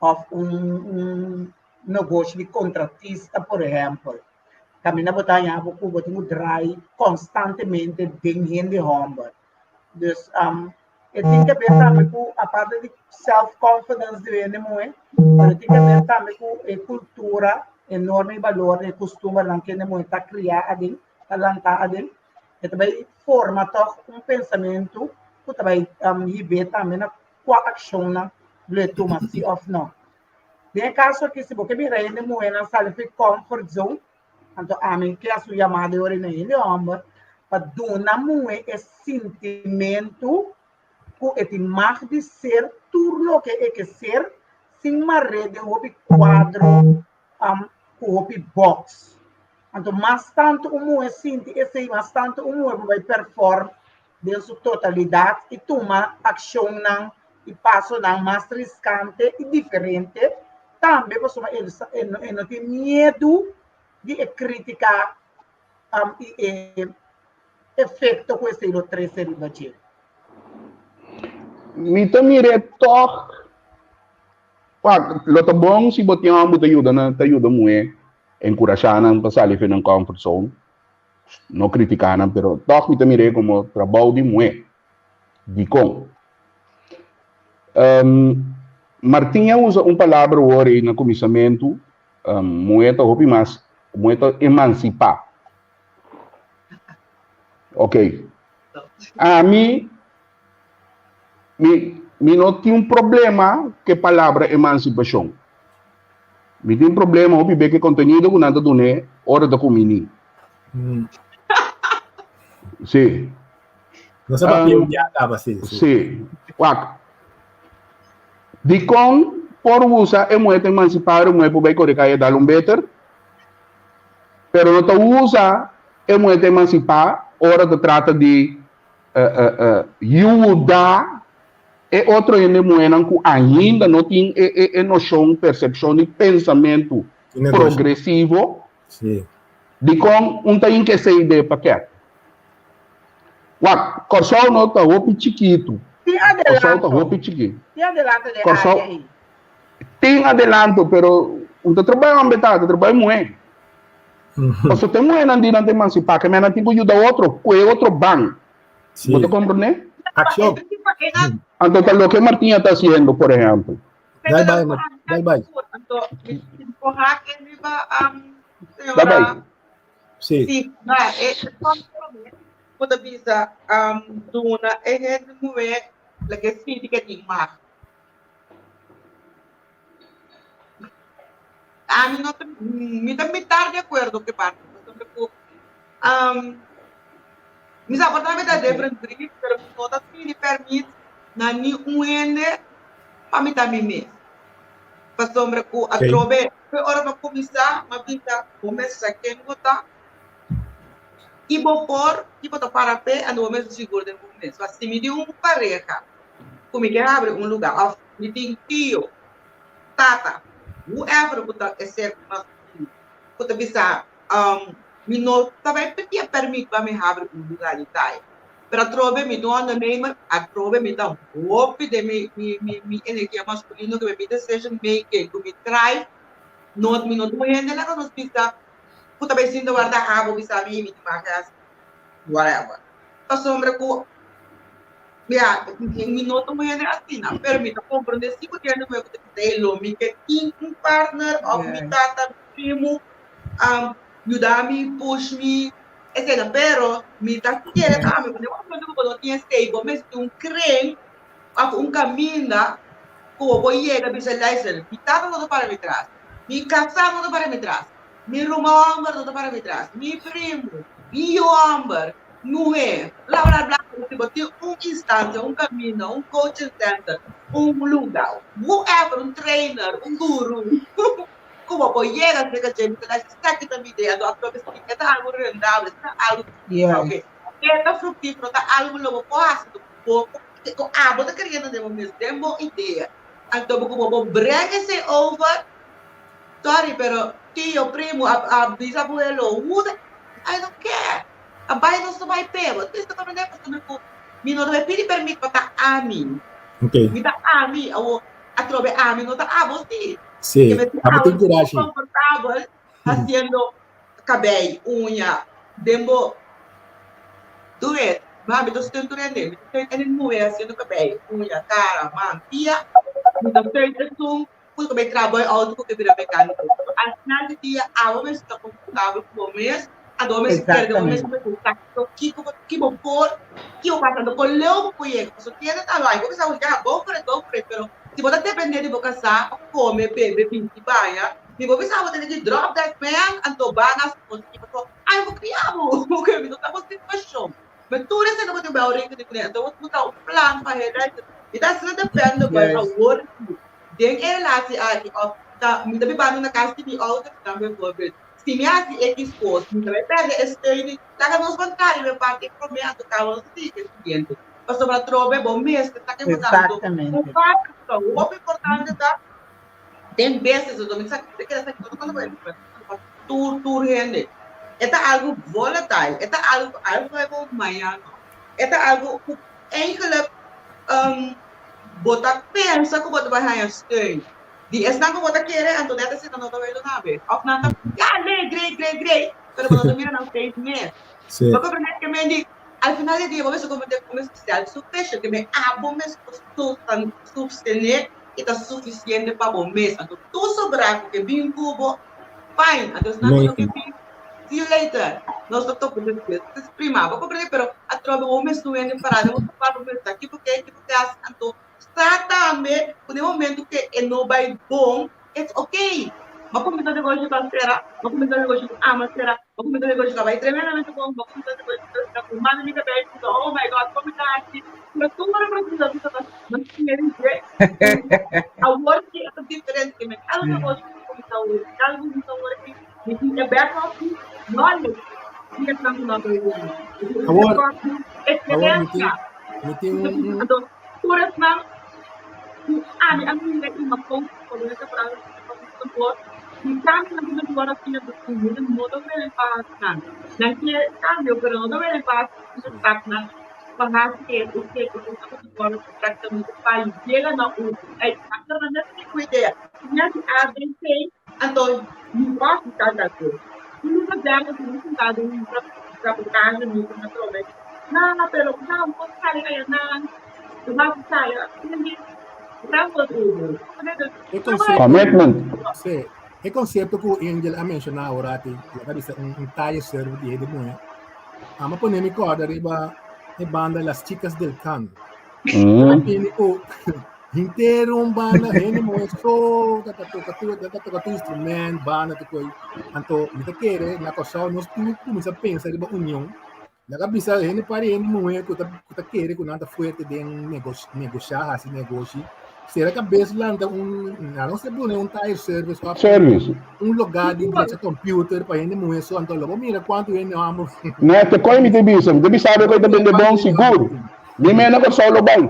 of un un negoshi di contratista, por ehempel. Kaminda bo ta haña bo ku bo tin ku drai konstantemente den hende hòmber. Dus um, e tin ke ber tambe ku aparte di self confidence di hende muhé, pero e tin ke ber tambe ku e kultura, e norma i balor, e kustumbernan ku hende muhé ta kriá aden, ta lantá aden. E ta bai forma tòg un pensamentu ku ta bai um, hib'é tambe na kua akshonnan lo e tuma, si òf nò. Den e kaso aki, si bo ke mira hende muhénan sali for e comfort zone, anto ami ke hasi un yamada e ora na hende hòmber pa duna muhé e sintimentu ku e tin mag di ser tur loke e ke ser sin mar'é den hopi kuadro ku hopi box. Anto mas tantu un muhé sinti esei, mas tantu un muhé por bai perform den su totalidat i tuma akshonnan i pasonan mas riskante i diferente, tambe pasobra e e no tin miedu di e krítika i e efekto ku esei lo trese riba dje. Mi ta mir'é tòg, wak, lo ta bon si bo tin hòmber ta yuda nan, ta yuda muhé enkurashá nan pa sali for nan comfort zone. No kritiká nan, pero tòg mi ta mir'é komo trabou di muhé. Dikon? Martin a usa un palabra wor ei na kuminsamentu, muhé ta hopi mas, muhé ta emansipá. Ok. Ami, mi, mi no tin un problema ku e palabra emansipashon. Mi tin problema hopi be ku e kontenido ku nan ta dun'é ora ta kuminí. Sí. No sa papia un dia kaba, sí, sí. Sí. Wak. Dikon por usa e muhé ta emansipá e muhé por bai kore kaya dal un beter, pero no ta usa e muhé ta emansipá ora ta trata di yuda. E otro hende muhénan ku ainda no tin e e e noshon, persepshon ni pensamentu Di negoshi. progresivo, Sí. dikon un ta hinka esei den e pakèt? Wak, Kòrsou no ta hopi chikitu. Tin Kòrsou ta adelanto. hopi chikí. Tin adelanto den Kòrsou área ei. tin adelanto, pero un ta trabou homber ta, ta trabou muhé. Pasobra te muhénan di nan ta emansipá, ke men nan tin ku yuda otro, kue otro ban. Sí. Bo ta komprendé? Akshon. Anto ta loke Martinha ta hasiendo, por ehèmpel. Dai bai, dai bai. Dai bai. Sí. Sí, maar e ku ta bisa duna e hende muhé loke sinti ke tin mag. Ami no ta, mi ta mitar di akuerdo ku e parti, pasobra ku mi sa por ta mi ta different breed, pero mi no ta pidi permit na ni un hende pa mi ta mi mes. Pasobra ku atrobe e ora bo kuminsá, mi a bisa bo mes sa ken bo ta i bo por i bo ta para p'e anto bo mes ta sigur den bo mes. Si mi tin un pareha ku mi ke habri un lugá òf mi tin tio, tata, whoever ku ta e ser maskulino ku ta bisa mi no ta bai pidi e permit pa mi habri un lugá di tai. Pero atrobe mi ta un ondernemer, atrobe mi ta hopi den mi mi mi mi energia maskulino ku mi decision making, ku mi drive, no mi no ta un hende laga nos bisa ku ta bai sinta warda abo bisa mi mi tin mas hasi whatever. Pasobra ku ya mi no ta un hende asina, pero mi ta komprende si ku tin hende ku ta bisa ey lo mi ke tin un partner of mi tata, mi primu yuda mi, push mi, etcetera. Pero mi ta kere tambe ku den un momento ku bo no tin esei bo mester tin un kren of un kaminda ku bo por yega bisa luister mi tata no ta para mi tras, mi kasá no ta para mi tras, Mi ruman hòmber no ta para mi tras, mi primu, mi yu hòmber, muhé, bla bla bla. Si bo tin un instansia, un kaminda, un coaching center, un luga, whoever, un trainer, un guru, ku bo por yega serka dje, mi ta lashi esaki ta mi idea, anto atrobe si e ta algu rendabel, si ta algu Yes. oke, e ta fruktífero, ta algu lo bo por hasi, bo ku abo ta keriendo den bo mes, den bo idea, anto bo ku bo por bring esei over. Sorry pero tio, primo, a bisabuelo, who the, I don't care. A bai nos ta bai p'e. Bo ta comprende? Pasobra ku mi no ta bai pidi permit pa ta ami. Okay. Mi ta ami, awo atrobe ami no ta abo si. Sí, Ke me si abo abo tin kurashi. komfortabel hasiendo kabei, uña, den bo do it. Ma mi ta steun tur hende. Mi ta steun ene muhe hasiendo kabei, uña, kara, man, pia. Mi ta steun esun Ku ta bai traha boi outo ku ke bira mekániko. Al final di dia abo mester ta konfortabel ku bo mes, anto bo mester kere den bo mes Exactamente. ku sa kiko bo ki bo por, ki bo pasa, anto kon leu bo por yega. Pasobra kende ta bai, bo bisa ya go for it, go for it, pero si bo ta depende di bo kasá pa kome, bebe, bisti, baña, mi bo bisa bo tene ki drop that man anto ba na su kos aki pasobra ai bo kria bo, mi no ta bo situashon. Ma tur esei no bo tin bou rekening kuné, anto bo ta un plan pa hel i ta asina depende bo Yes. awor. Den e relatie aki of ta mi ta bibando na cas di mi oudersnan bijvoorbeeld, si mi haci X cos mi ta bay perde e steun di laga nos ban traha riba e parti prome anto caba nos ta sigui e siguiente. Pasobra atrobe bo mester ta kemudando un Exactamente. parti cu ta hopi importante ta den business anto mi sa mi ta kere sa kico ta cuando pa tur tur hende e ta algo volatile e ta algo cu algo ta bay bo mañana e ta algo cu eigenlijk Bo ta pensa ku bo ta bai haña steun di esnan ku bo ta kere, anto nèt asina no ta bai duna be. Òf nan ta, ya, le, grei, grei, grei, pero bo no ta mira nan face mes. Sí. Bo komprendé ke men di, al final di dia bo mester komprendé ku bo mester self-sufficient, ke men abo mes por sostené i ta sufisiente pa bo mes. Anto tur sobrá ku ke bin ku bo, fine. Anto esnan ku no ke bin, see you later. Nos ta topa despues. Entonces, prima, bo comprende, pero atrobe bo mes no hende pará den bo zapato, bo mes ta kico ke, kico ke haci, anto sa tambe cu den momento cu e no bay bon, it's okay. Bo cuminsa negoshi cu a cera, bo cuminsa negoshi cu ama cera, bo cuminsa negoshi cu a bay tremendamente bon, bo cuminsa negoshi cu a cu manda mi cabey, cu ta oh my God, con mi ta haci, pero tur ora cu ta bisa mas kier di dje, awor ki e ta diferente, ke men cada negoshi cu cuminsa awor, cada cuminsa awor aki, Mi tin e background di knowledge di esnan ku nan ta wini. Mi tin e Awor, background di awor mi tin, eksperensia. mi tin un, un Anto, tur esnan. Ku ami a mira i m'a kon ku por e temporada ku ta pasa tambor, di kambionan ku ta wòrdu hasi ku hende no ta wele pa hasi nan. Nan ke kambio pero no ta wele pa hasi e stapnan pa hasi e ke ku ta wòrdu práktikamente pa yega na un exactamente ku idea. Mi hasi A, B, C, anto mi wòrdu tal tal kos. Mi no ta dèkta ku mi sinta den un reportahe mi ta trobe, na pero ku sa un kos sali ayanan. Commitment. Sí. E konsepto ku Angel a menshoná awor aki, laga bisa un, un talle serve di hende muhé. Ama pone mi kòrda riba e banda Las Chicas del Can. Tini ku henter un banda hende muhé so ta ta toka tur ta toka tur instrument, banda tur koi. Anto mi ta kere na Kòrsou nos tin ku kuminsá pensa riba union. Laga bisa hende pari hende muhé ku ta ku ta kere ku nan ta fuerte den negos negoshá hasi negoshi. Sera kabes lanta un na nos ta duna un tire service òf Service. un lugá di drecha computer pa hende muhé so anto lo bo mira kuantu hende hòmber No, te koi mi te bisa, mi te bisa bo ku ta bende bon sigur. Mi mena Kòrsou lo bai.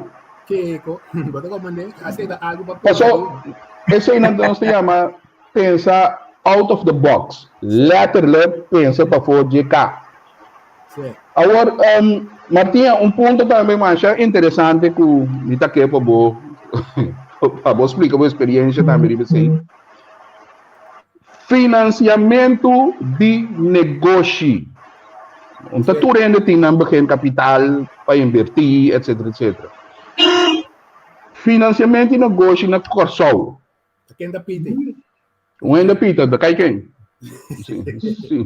Keko, bo ta komprendé? Asei ta algu pa pensa. Paso esei nan nos ta yama pensa out of the box. Letterlijk pensa pafó dje ka. Awor, Martinha, un punto tambe masha interesante ku mi ta ke pa bo pa bo splika bo experiencia tambe riba esei. Financiamentu di negoshi. Un ta tur hende tin nan begin kapital pa invertí, etcetera, etcetera. Financiamentu di negoshi na Kòrsou. Ta ken ta piti? Un hende pita, ta kai ken? Sí, sí.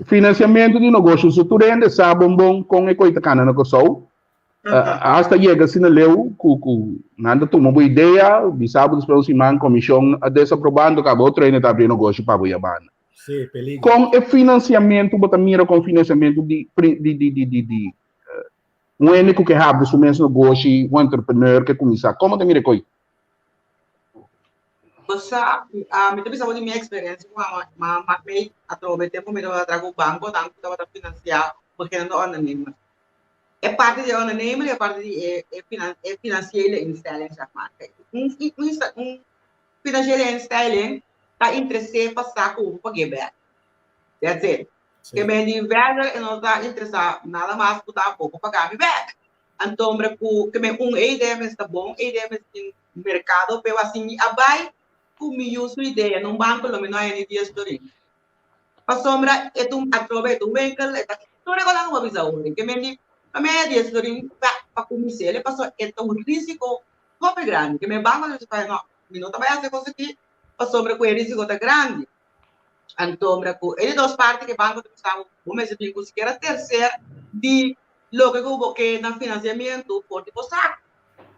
Financiamento di negocio, so tur hende sa bon bon kon e koi ta kana na Kòrsou. Uh, hasta yega asina leu ku ku nan ta tuma bo idea, bisa bo despues un siman komishon a desaprobando kaba otro hende ta abri negoshi pa bo yabana. Sí, peligro. Kon e financiamento bo ta mira kon financiamento di di di di di di Un hende ku ke habri su mes negoshi, un entrepreneur ke kuminsá, komo ta mira e koi? Bo sa, mi ta bisa bo di mi eksperensia ku mama mak mei atrobe tempu mi tabata traha ku bankonan ku tabata finansiá beginnende ondernemers. E parti di e ondernemer i e parti di e e finansiële instelling zeg maar. Un un finansiële instelling ta interesé pa sa ku bo pag'é bèk. That's it. Ke men di verder e no ta interesá nada mas ku ta bo paga mi bek. Anto hombre ku ke men un e idea mester ta bon, e idea mester tin merkado pero asi mi a bai ku mi yu su idea na un banko lo mi no haya ni dies florin. Pasobra e ta un atrobe e ta un winkel e ta tur e kosnan ku bo a bisa ori. Ke men di pa mi haya dies florin pa pa kumins'é pasobra e ta un risiko hopi grandi. Ke men banko ta bisa no mi no ta bai hasi e kos aki pasobra ku e risiko ta grandi. Anto mira ku e di dos parti ku e banko ta bisa bo, bo mester bin ku sikiera terser di loke ku bo ke na finansiamentu for di bo sak.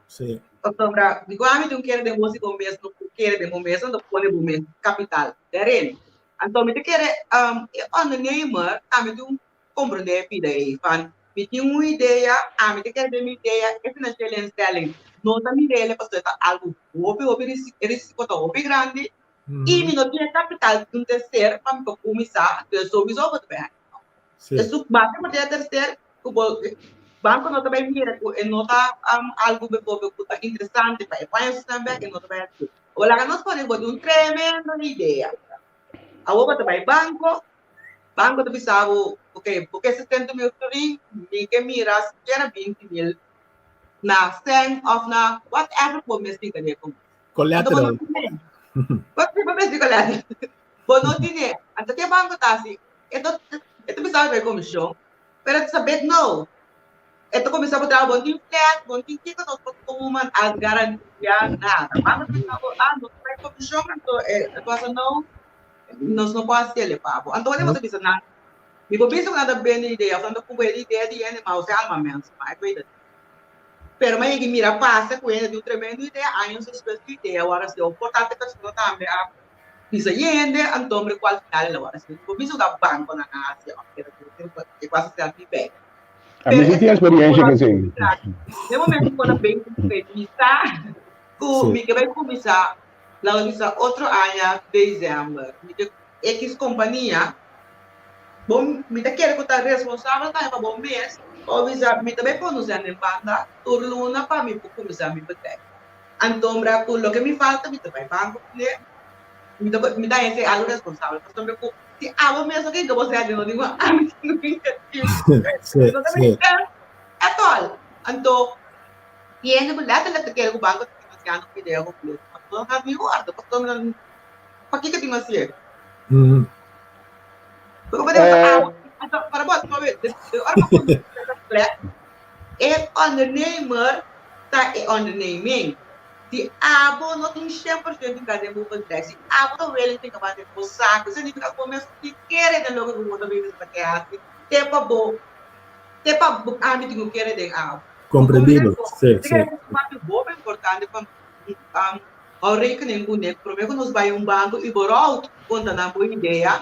Sí. Pasobra di ku ami tin un kere den bo si bo mes no por kere den bo mes, no ta pone bo mes kapital derin. Anto mi ta kere e ondernemer tambe tin un komprende e pida ei van mi tin un idea, ami ta kere den mi idea e financiële instelling no ta mir'el pasobra e ta algu hopi hopi e risiko ta hopi grandi I mi no tin e kapital di un terser pa mi por kuminsá, entonces souwiso bo ta bai haña. Esun base bo tin e terser ku bo banko no ta bai mira ku e no ta algu bijvoorbeeld ku ta interesante pa e paña su sèn bèk e no ta bai hasi. Bo laga nos pone bo tin un tremendo idea. Awor bo ta bai banko, banko ta bisa bo ok bo ke 70,000 florin, mi ke mira sikiera 20,000 na sèn òf na whatever ku bo mes tin kende kon. Collateral. Wat si papel di collateral? Bo no tine. Anto ke banco ta hasi? E ta e ta bisa bay comisión, pero e ta sabet no. E ta cuminsa bo traha, bo no tin flat, bo no tin kiko, nos por tuma as garantia nada. Banco ta bisa bo, ah, nos ta bay comisión, anto e cosa no, nos no por hasi el pa bo. Anto bo ta bisa nan, mi por bisa ku nan ta bende idea, of nan ta cumpra e idea di hende, ma ose alma mens, ma e weet het. Pero mi a yega mira pasa ku hende tin un tremendo idea, años despues ku idea wòrdu hasi. Un importante persona tambe a bisa yende, anto hombre ku al final el a wòrdu hasi. Bo bisa ku ta bankonan a hasi òf keda ku e kos a ser di bek. A mi si tin experiencia ku esei. Den momento ku bo ta bin mi sa ku mi ke bai kuminsá, laga bisa otro aña december, mi ke X kompania, bo mi ta kere ku ta responsabel tambe pa bo mes. Bo bisa, mi ta bai pone un sèn den banda tur luna pa mi por kuminsá mi bedrijf. Antombra ku loke mi falta mi ta bai banko kuné. Mi ta mi ta hasi algu responsabel pasobra ku si abo mes no kinka bo sèn no di ku ami tin ku invertí. No ta make sense at all. Anto hende ku letterlijk ta kere ku banko ta finansiando un idea kompleto. Pasobra no hasi orde pasobra pakiko tin hasié? E ondernemer ta e onderneming. Si abo no tin 100% hinká den bo bedrijf, si abo ta willing pa hinká den bo saku, significa ku bo mes no tin kere den loke ku bo ta bisa ta ke hasi, te pa bo, te pa ami tin ku kere den abo. Komprendibel, si, si. Esaki ta hopi importante pa hou rekening kuné promé ku nos bai un banko i bo rout konta nan bo idea.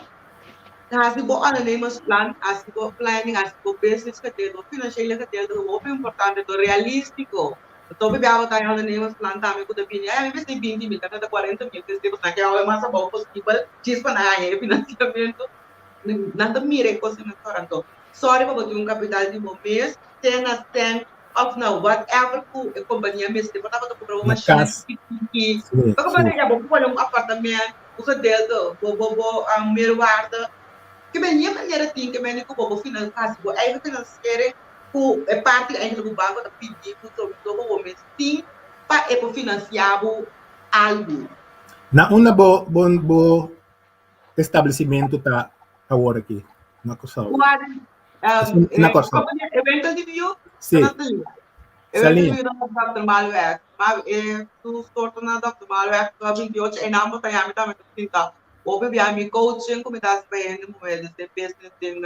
Hasi bo ondernemersplan, hasi bo planning, hasi bo business gedeelte, bo financiële gedeelte ta hopi importante, ta realístiko. Pasobra hopi bia bo ta haña ondernemersplan tambe ku ta bini, ay ami mester 20 mil, ta 40 mil, kende bo sa ke hou e mas abou posibel djis pa nan haña e finansiamentu. Nan ta mira e kosnan asora. Anto, sòri pa bo tin un kapital di bo mes, te na sèn òf na whatever ku e kompania mester, bo tabata kumpra bo Na mashina kas. chiki chiki, Sí, bo sí. bo pone un apartamento, bo gedeelte, bo bo bo meerwaarde. Ke men nie manera tin ke men ku bo bo finan hasi bo eigen financiering ku e parti eigenlijk ku banko ta pidi ku sowieso bo bo mes tin pa e por financia bo algu. Na unda bo bo bo establecimentu ta awor aki na Kòrsou? Kua Na Kòrsou. E winkel di mi yu? Sí. E winkel di mi yu ta na Dòkter Maalweg. Ma e su store ta na Dòkter Maalweg 28 e nan bo ta yami tambe ta sinta. Hopi bia mi coaching ku mi ta hasi pa hende muhé dus den business den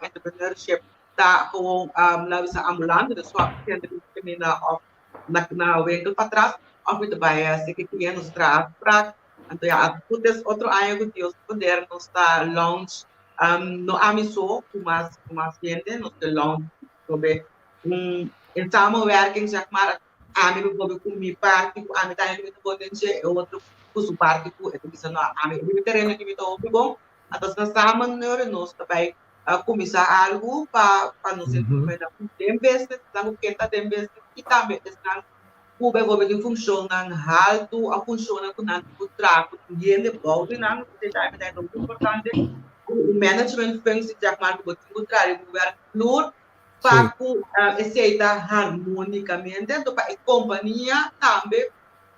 entrepreneurship ta gewoon laat bisa ambulante dus wak hende ku ta òf na winkel patras òf mi ta bai hasi ki cliente nos traha afsprak. Anto ya, as goed is otro aña ku Dios poder nos ta launch, no ami so, ku mas ku mas hende, nos ta launch sobre un in samenwerking zeg maar, ami bijvoorbeeld ku mi parti ku ami ta hende mi ta bon den dje, e otro ku su parti ku e ta bisa no ami riba e tereno aki mi ta hopi bon, anto asina samen nos ta bai kuminsá algu pa pa nos den business, esnan ku ke ta den business i tambe esnan ku bijvoorbeeld tin funshonnan haltu òf funshonnan ku nan tin ku traha ku tin hende bou di nan, esei tambe ta hopi importante ku un management functie zeg maar ku bo tin ku traha riba un werkvloer pa ku esei ta harmonicamente, anto pa e kompania tambe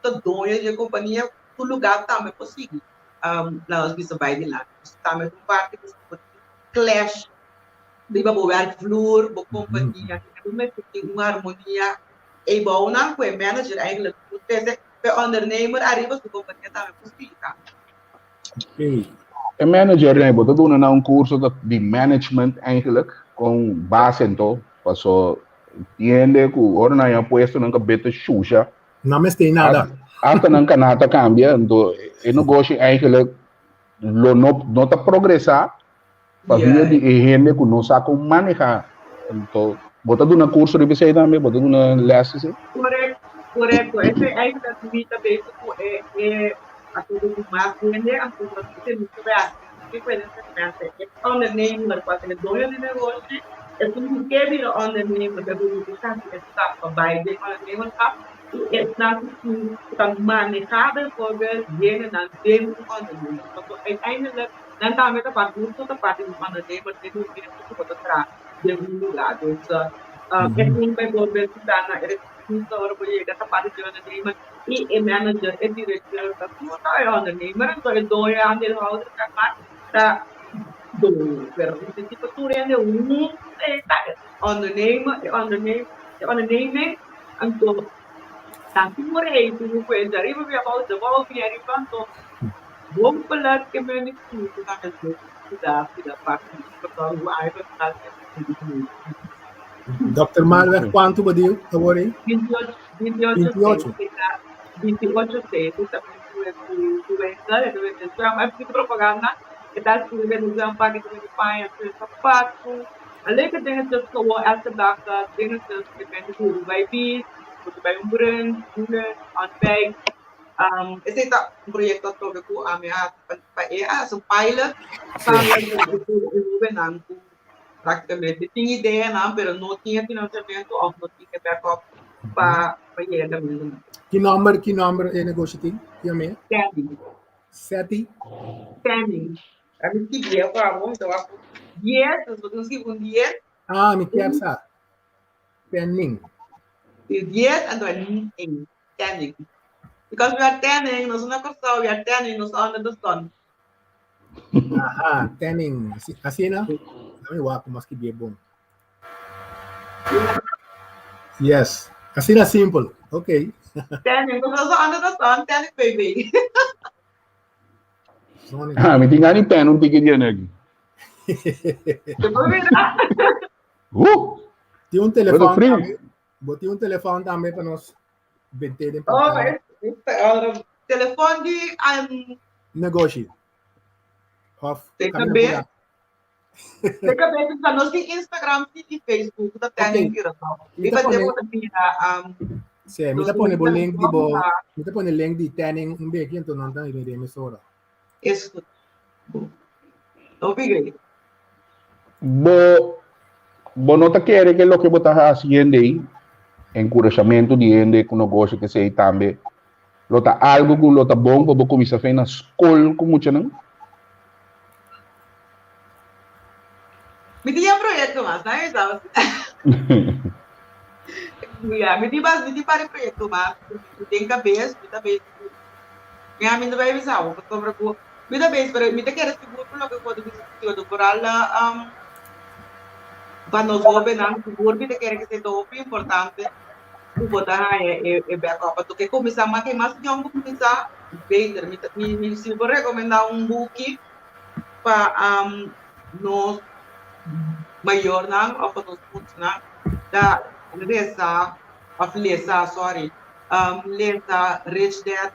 ta doño di e kompania su luga tambe por sigui laat nos bisa bai dilanti. Tambe ta un parti ku bo tin clash riba bo werkvloer, bo kompania, bo mester tin un harmonia Ey bounan cu e manager eigenlijk moet trece p'e ondernemer ariba su compania tambe por splica. E manager nee, bo ta duna nan un curso di management eigenlijk, con base anto, paso tiende cu ora nan ya puesto nan cabes ta shusha. No mester nada. Hasta nan canata cambia, anto e negoshi eigenlijk lo no, no ta progresa Pa via di e hende ku no sa kon maneha. Anto, bo ta duna kurso riba esei tambe? Bo ta duna lès esei? Korekto, korekto. Esei eigenlijk mi ta bezig ku e e asuntu ku mas hende, anto esei mi ta bai hasi. Mi puede ser e ondernemer ku a ser doño di negoshi, esun ku ke bira ondernemer, bijvoorbeeld ku hasi e stap pa bai den ondernemerschap, i esnan ku tin ku ta maneha bijvoorbeeld hendenan den un onderneming. Pasobra uiteindelijk Nan tambe ta parti, nos ta parti di un ondernemer den momento ku bo ta traha den un lugá. Dus esun bijvoorbeeld ku ta na e receptionista ora bo yega ta parti di ondernemer i e manager, e directeur ta tur ta e ondernemer. Anto e doño, e aandeelhouder zeg maar, ta doño. Pero in principio tur hende huntu ta e ondernemer, e ondernemer, e onderneming. Anto ta tur ei tin ku e djariba bia abou, djabou bia ariba. Anto Hopelijk ke men di kurso ta mes kuda kuda parti pasobra hoe eigenlijk ta Dòkter Malweg kuantu bo di awor ei? 28 28 28 6 ta ku winkel e ta bende zwem e ta propaganda e ta bende zwem pak e ta bende paña sapatu leuke dingetjes gewoon elke dag dingetjes depende ku bo bai bis bo ta bai un brunch lunch ontbijt. Esei ta un proyekto atrobe ku ami a hasi pa e a hasi un pilot pa e hóbennan ku Práktikamente tin ideanan, pero no tin e finansiamentu òf no tin e backup pa pa yega kaminda nan. Ki nòmber ki nòmber e negoshi tin? Ki yam'é? Tanning. Seti? Tanning. A mi skibié pa bo, mi ta wak dies, nos bo tin skibi un dies. Ah, mi kier sa. Tanning. Si dies, anto e ning. Tanning. Because we are tanning, nos na Kòrsou, we are tanning, nos under the sun. Aha, tanning. Asina? Dame wak como skibié bon. Yes. Asina simple. Ok. Tanning, nos under the sun, tanning baby. Ah, mi tin gana di ten un tiki di aki. Tin un telefon tambe. Bo tin un telefon tambe pa nos bente den pantalla. Oh, telefon di um, negoshi. Of TKB. TKB ta nos di Instagram i Facebook ta ten okay. Mi ta pone um, Sí, mi ta pone bo link di bo, mi ta pone link di tanning un beki enton nan ta mira emisora. Is goed. Hopi great. Bo bo no ta kere ke loke bo ta hasi hende ei, enkurashamentu di hende ku negoshi ke esei tambe lo ta algu ku lo ta bon pa bo kuminsá fe na skol ku muchanan? Mi tin un proyekto mas, nan e sa. Ya, mi tin bas, mi tin par proyekto mas ku den kabes, mi ta bezig ku mi a mi ta bai bisa bo pasobra ku mi ta bezig pero mi ta kere sigur ku loke ku bo ta bisa si otro foral pa nos hobennan sigur mi ta kere ke esei ta hopi importante ku bo ta haña e backup pasobra ke kuminsá mas ke mas yòn bo kuminsá beter mi ta mi mi si bo rekomendá un buki pa nos mayornan òf pa nos muchanan ta resa òf lesa sorry lesa Rich Dad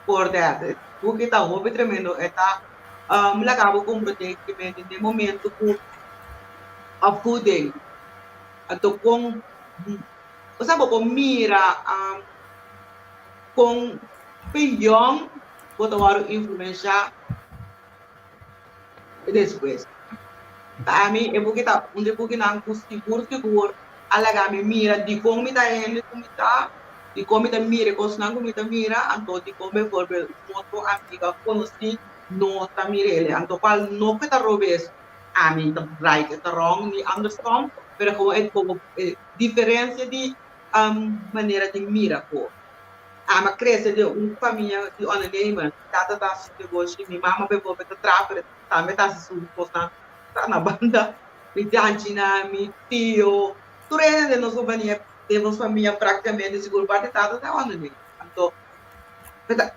Poor Dad e buki ta hopi tremendo e ta laga bo komprondé kimente den momento ku opvoeding anto kon osea bo por mira kon peyòn bo ta wòrdu influenshá despues. Pa ami e buki ta un di bukinan ku sigur sigur a laga mi mira dikon mi ta e hende ku mi ta, dikon mi ta mira e kosnan ku mi ta mira, anto dikon beivoorbeeld un otro amiga òf konosí no ta mira el. Anto kual no ku e ta robes, ami ta right e ta wrong ni andersom, pero komo e komo e diferensia di manera di mira kos. Ami a krese den un famia di ondernemer. Mi tata ta hasi su negoshi, mi mama bijvoorbeeld ta traha pero tambe ta hasi su kosnan ta na banda. Mi tanchinan, mi tio, tur hende den nos kompania, den nos famia praktikamente sigur parti tata ta ondernemer. Anto,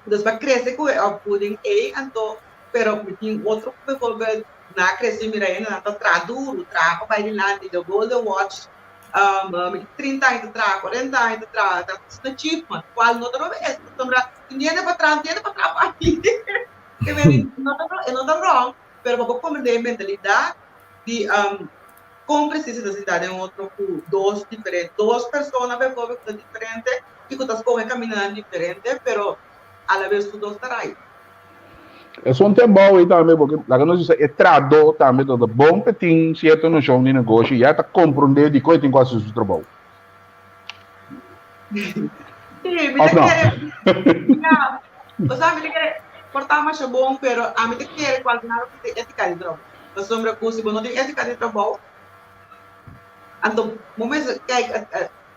dus mi a krese ku e opvoeding ei, anto pero mi tin otro bijvoorbeeld nan a krese mira hendenan ta traha duru, traha pa bai dilanti, the golden watch Um, 30 aña ta traha, 40 aña ta traha, ta un achievement, cual no ta robes, pasobra tin hende pa traha, tin hende pa traha pa ti. Ke men, no ta, e no ta wrong, pero pa bo comprende e mentalidad di um, con precies ta sinta den otro cu dos diferente, dos persona bijvoorbeeld cu ta diferente y cu ta scoge camindanan diferente, pero a la vez tur dos ta right. Esun te bou ei tambe porque laga nos bisa e trahadó tambe ta ta bon pe tin cierto noshon di negoshi ya ta comprende dikon e tin ku hasi su trabou. Sí, mi Of ta no? kere, ya, osea mi ta kere por ta masha bon pero ami ta kere ku al final bo tin ética di trabou. Pasobra ku si bo no tin ética di trabou anto bo mester kijk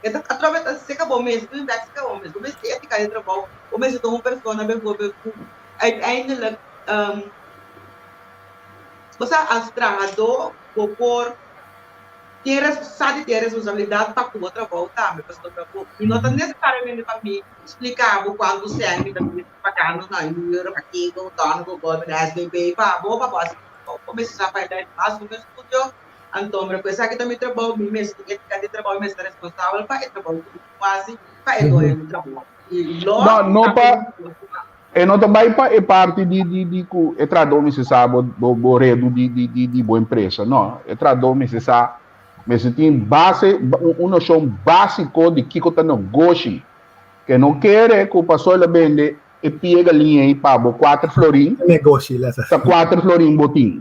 E ta atrobe ta seka bo mes, bo bek seka bo mes. Bo mes tin etika di trabou, bo mester ta un persona bijvoorbeeld ku uiteindelijk bo sa as trahadó bo por tin sa di tin responsabilidat pa ku bo trabou tambe pasobra bo mi no ta nesesariamente pa mi splika bo kuantu sèn mi ta pagando na huur, pa kiko, dònde ku bo na SBB pa bo pa bo hasi bo mester sa pa mas bo mes studio. Anto mi ku esaki ta mi trabou, mi mes tin etika di trabou, mi mes ta responsabel pa e trabou ku mi hasi pa e doño di trabou. I No, lòs no ta pa un e no ta bai pa e parti di di di ku e trahadó mester sa bo bo bo redu di di di di bo empresa. No, e trahadó mester sa, mester tin base un un noshon básiko di kiko ta negoshi. Ke no kere ku paso el a bende e pia galiña ei pa bo kuater florin, Negoshi, lesa. ta kuater florin bo tin.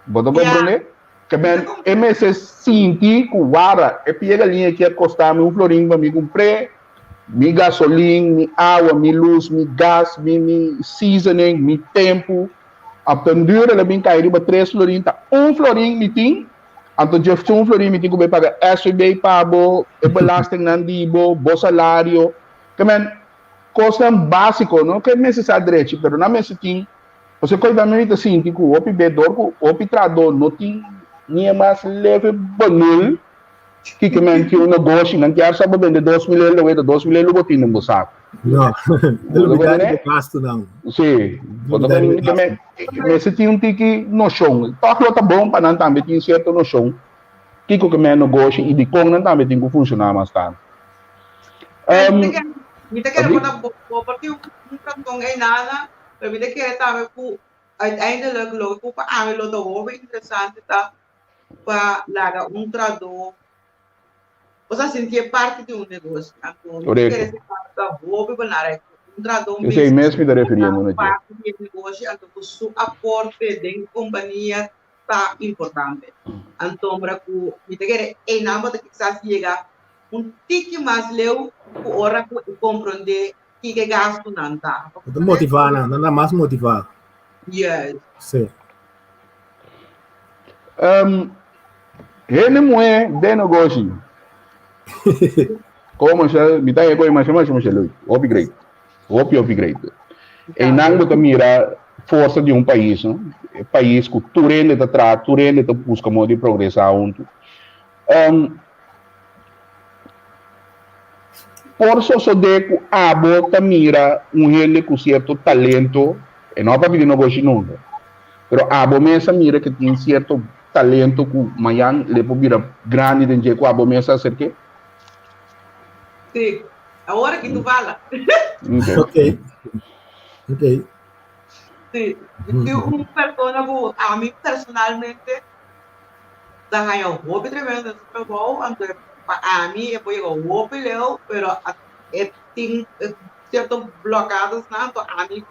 Bo ta Ya, comprende? Ke men e mester sinti ku wara e pia galiña aki a kosta mi un florin pa mi kumpr'é, mi gasolin, mi awa, mi lus, mi gas, mi mi seasoning, mi tempu. Op den duur el a bin kai riba tres florin, ta un florin mi tin, anto dje un florin mi tin ku bai paga SVB pa bo, e belastingnan di bo, bo salario. Ke men kosnan básiko no ke mester sa drechi, pero nan mester tin. Pasobra koe tambe mi ta sinti ku hopi be dor ku hopi trahadó no tin ni e mas leve benul kiko men tin un negoshi nan kier sa bo bende 2000 euro weta 2000 euro bo tin den bo saku. No, no lo bida di bo gastunan. Si, bo ta bende ke men mester tin un tiki noshon. Tòg lo ta bon pa nan tambe tin sierto noshon kiko ke men negoshi i dikon nan tambe tin ku funshoná mas tantu. Mi ta kere bo ta bo tin un rason einana. Pero mi ta kere tambe ku uiteindelijk loke ku pa ami lo ta hopi interesante ta pa laga un trahadó osea sintié parti di un negoshi. Anto mi ta kere Korekto. si ta hopi belangrijk ku un trahadó Esei mes mes mi ta refiriendo na dje. parti di e negoshi anto ku su aporte den e kompania ta importante. Anto mira ku mi ta kere einan bo ta kisas yega un tiki mas leu ku ora ku e komprondé Kiko e gastunan ta? Bo ta motivá nan, nan ta mas motivá. Juist. Sí. Um, hende muhé den negoshi. Como masha, mi ta heko masha masha masha leuk. Hopi great. Hopi hopi great. Einan bo ta mira forsa di un pais, no? E pais ku tur hende ta traha, tur hende ta buska modo di progresá huntu. Um, Por sosodé ku abo ta mira un hende ku sierto talento, e no a papia di nogoshi nunka, pero abo mes a mira ku tin sierto talento ku mañan le por bira grandi den dje ku abo mes a aserk'é? Sí, awor aki tu bala. Ok, ok. Sí, tin un persona ku ami personalmente ta haña hopi tremendo den su trabou, anto pa ami e por yega hopi leu, pero e tin cierto blokadosnan, anto ami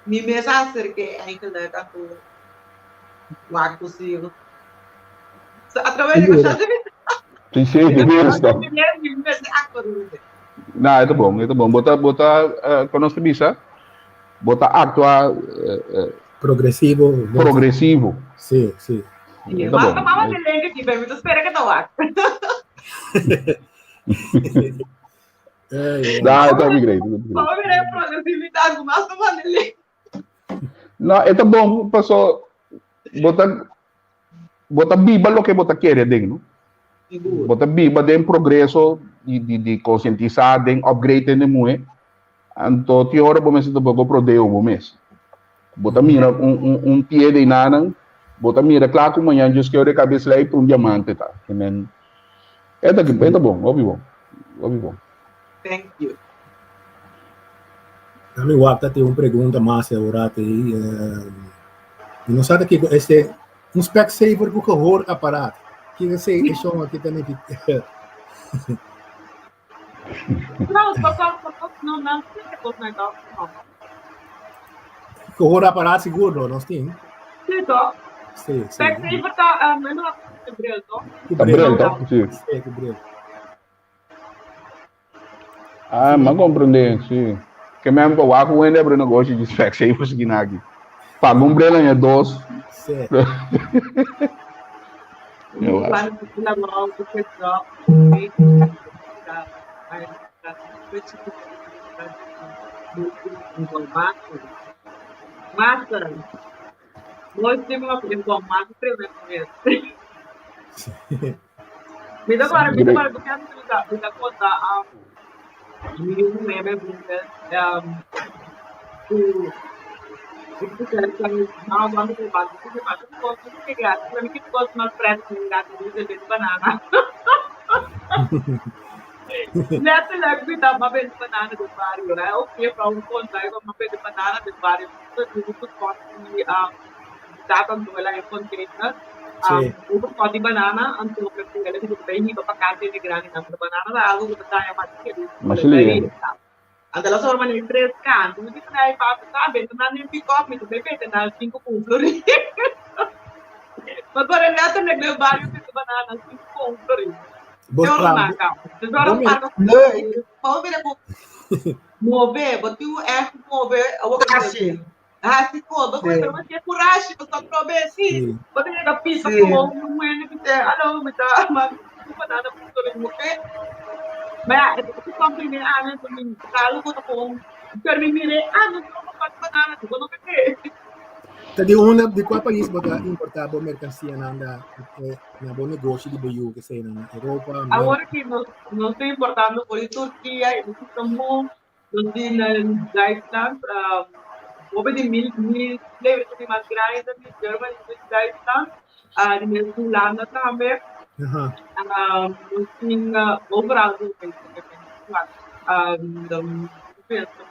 mi mes a acerk'é eigenlijk, anto wak ku si a traves di Ayuda. Sí, sí, justo. Mi mes a aktua. No, e ta bon, e ta bon. Bo ta, bo ta, kon nos ta bisa? Bo ta aktua Progresivo. Progresivo. Sí, sí. Sí, mas ta mama de lenga aquí, pero mi ta spera que ta wak. Da, e ta hopi great. Vamos mira e progresividad, mas ta mama de lenga. No, e ta bon, paso bo ta bo ta biba loke bo ta kere den, no? Bo ta biba den progreso di di di konsientisá den upgrade den muhé. Anto tin ora bo mester ta poko prodeo bo mes. Bo ta mira un un un pie di nanan, bo ta mira kla ku mañan djis keo de kabes lei un diamante ta. Ke men e ta e ta bon, hopi bon, hopi bon. Thank you. Dami wak ta tin un pregunta mas e ora te Mi no sa ta kiko este un Specsavers ku gehoorapparaat. Kiko esei e shon aki ta nifiká? No, papá, papá, no, no, no, no. Gehoorapparaat sigur no, nos tin. Sí, toch? Sí, sí. Specsavers ta, no, e bril, toch? Ku Ta bril, toch? Sí. Sí, ku bril. Ah, m'a comprende, sí. Ke men pa wak un hende abri negoshi di Specsavers aki na aki. Paga un bril aña dos. Sí. Sí. Masha lihe. Ma por letterlijk den bario ku banana sin compra. Bo Yo tra- na ka. Dus ora Bo mira- parka Leuk. Pa mira ku move, bo tin echt move. Awo Hasi. Hasi ko, bo Sí. pero bo tin kurashi, bo ta probe si. Sí. Bo tin ka pisa Sí. ko un muende que te alo mi ta ma ku banana ku to mo ke. Maar ja, het is something die aan het min kalu ko ko pero mi mire ah no no pa banana ko no ke. Ta di unda di kua pais bo ta importá bo merkansia nan da eh, na bo negoshi di bo yu ke sea na Europa, Merka? Awor ki nos nos ta importando for di Turkia i nos Istanbul, nos di na Duitsland, um, hopi di mi mi leverancier di mas grandi ta di Germany di Duitsland, ah di mes Hulanda tambe. Aha. Um, nos tin uh, overal um, dan pensa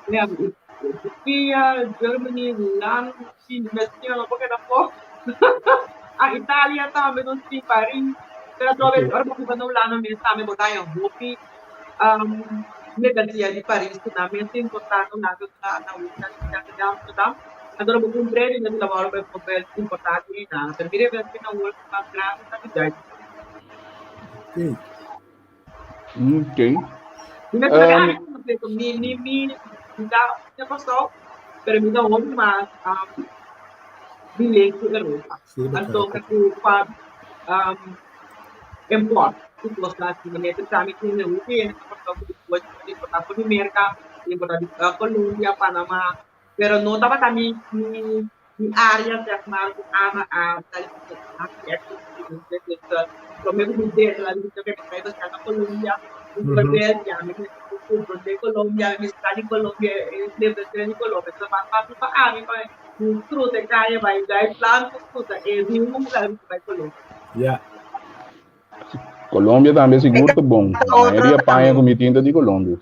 ja, Turkia, Germany, Hulanda, China, mes China no porque tampoco. A Italia tambe nos tin Paris. Pero atrobe Ok. ora bo biba na Hulanda mes tambe bo ta haña hopi um, mercancía di Paris ku nan mes ta importá na Hulanda na na na na Amsterdam. Anto bo comprende di labor bijvoorbeeld importá di einan. Pero mira e na world mas grandi ta di Duitsland. Ok. Ok. Mi mester um, mi mi mi mi ta mi pasó, pero mi ta hopi mas um, bilé ku Europa. Sí, Anto bacana. ku pa um, import ku kos asina mi ta mi tin hopi hende ta pasó ku despues di importá for di Merka, importá di uh, Colombia, Panama, pero no tabata mi mi mi área zeg maar ku ama a promé ku mi dentro la lista que mi ta na Colombia, bijvoorbeeld, ja, mi de Colombia, mi sta di Colombia, e de Colombia, so mas fácil pa ami pa mi cruza kaya bai Duitsland, cruza e rio bai Colombia. Ja. Colombia tambe sigur ta bon. Otro Mayoria paña tambe. ku mi tin ta di Colombia.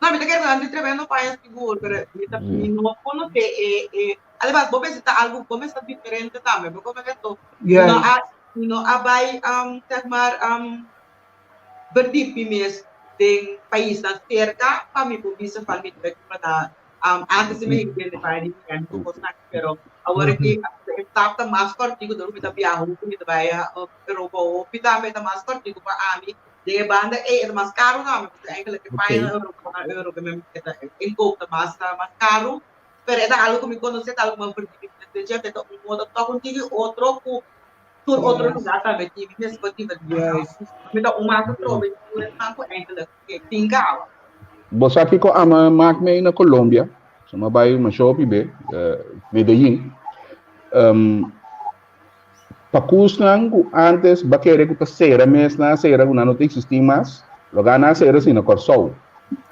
No, mi ta kere di tremendo paña sigur, pero mi ta mi no konosé e e ademas bo pensa ta algo bo pensa diferente tambe, bo como esto no a no a bai um, zeg maar um, verdiep mi mes den paisnan cerca pa mi por bisa van mi ta bai na um, antes mi bende paña di mi kosnan, pero awor ki e stap ta mas kòrtiku dor mi ta biaha hopi mi ta bai Europa hopi tambe ta mas kòrtiku pa ami. De banda ei e mas karu tambe, porque eigenlijk e paña na Europa na euro ke men inkoop ta mas mas karu, pero e ta algo ku mi konosé, ta algo ku mi a verdiep mi mes den dje, ta un moda tòg un tiki otro ku tur otro lugá tambe tin mi mes por divertí. Mi ta un mas atrobe tur esnan ku eigenlijk tin kaba. Bo sa kiko ama mak mei na Colombia? So m'a bai masha hopi be, Medellin. Um, pakusnan ku antes ba kere ku ta sera mes nan a sera ku nan no ta eksistí mas, loga nan a sera si na Kòrsou.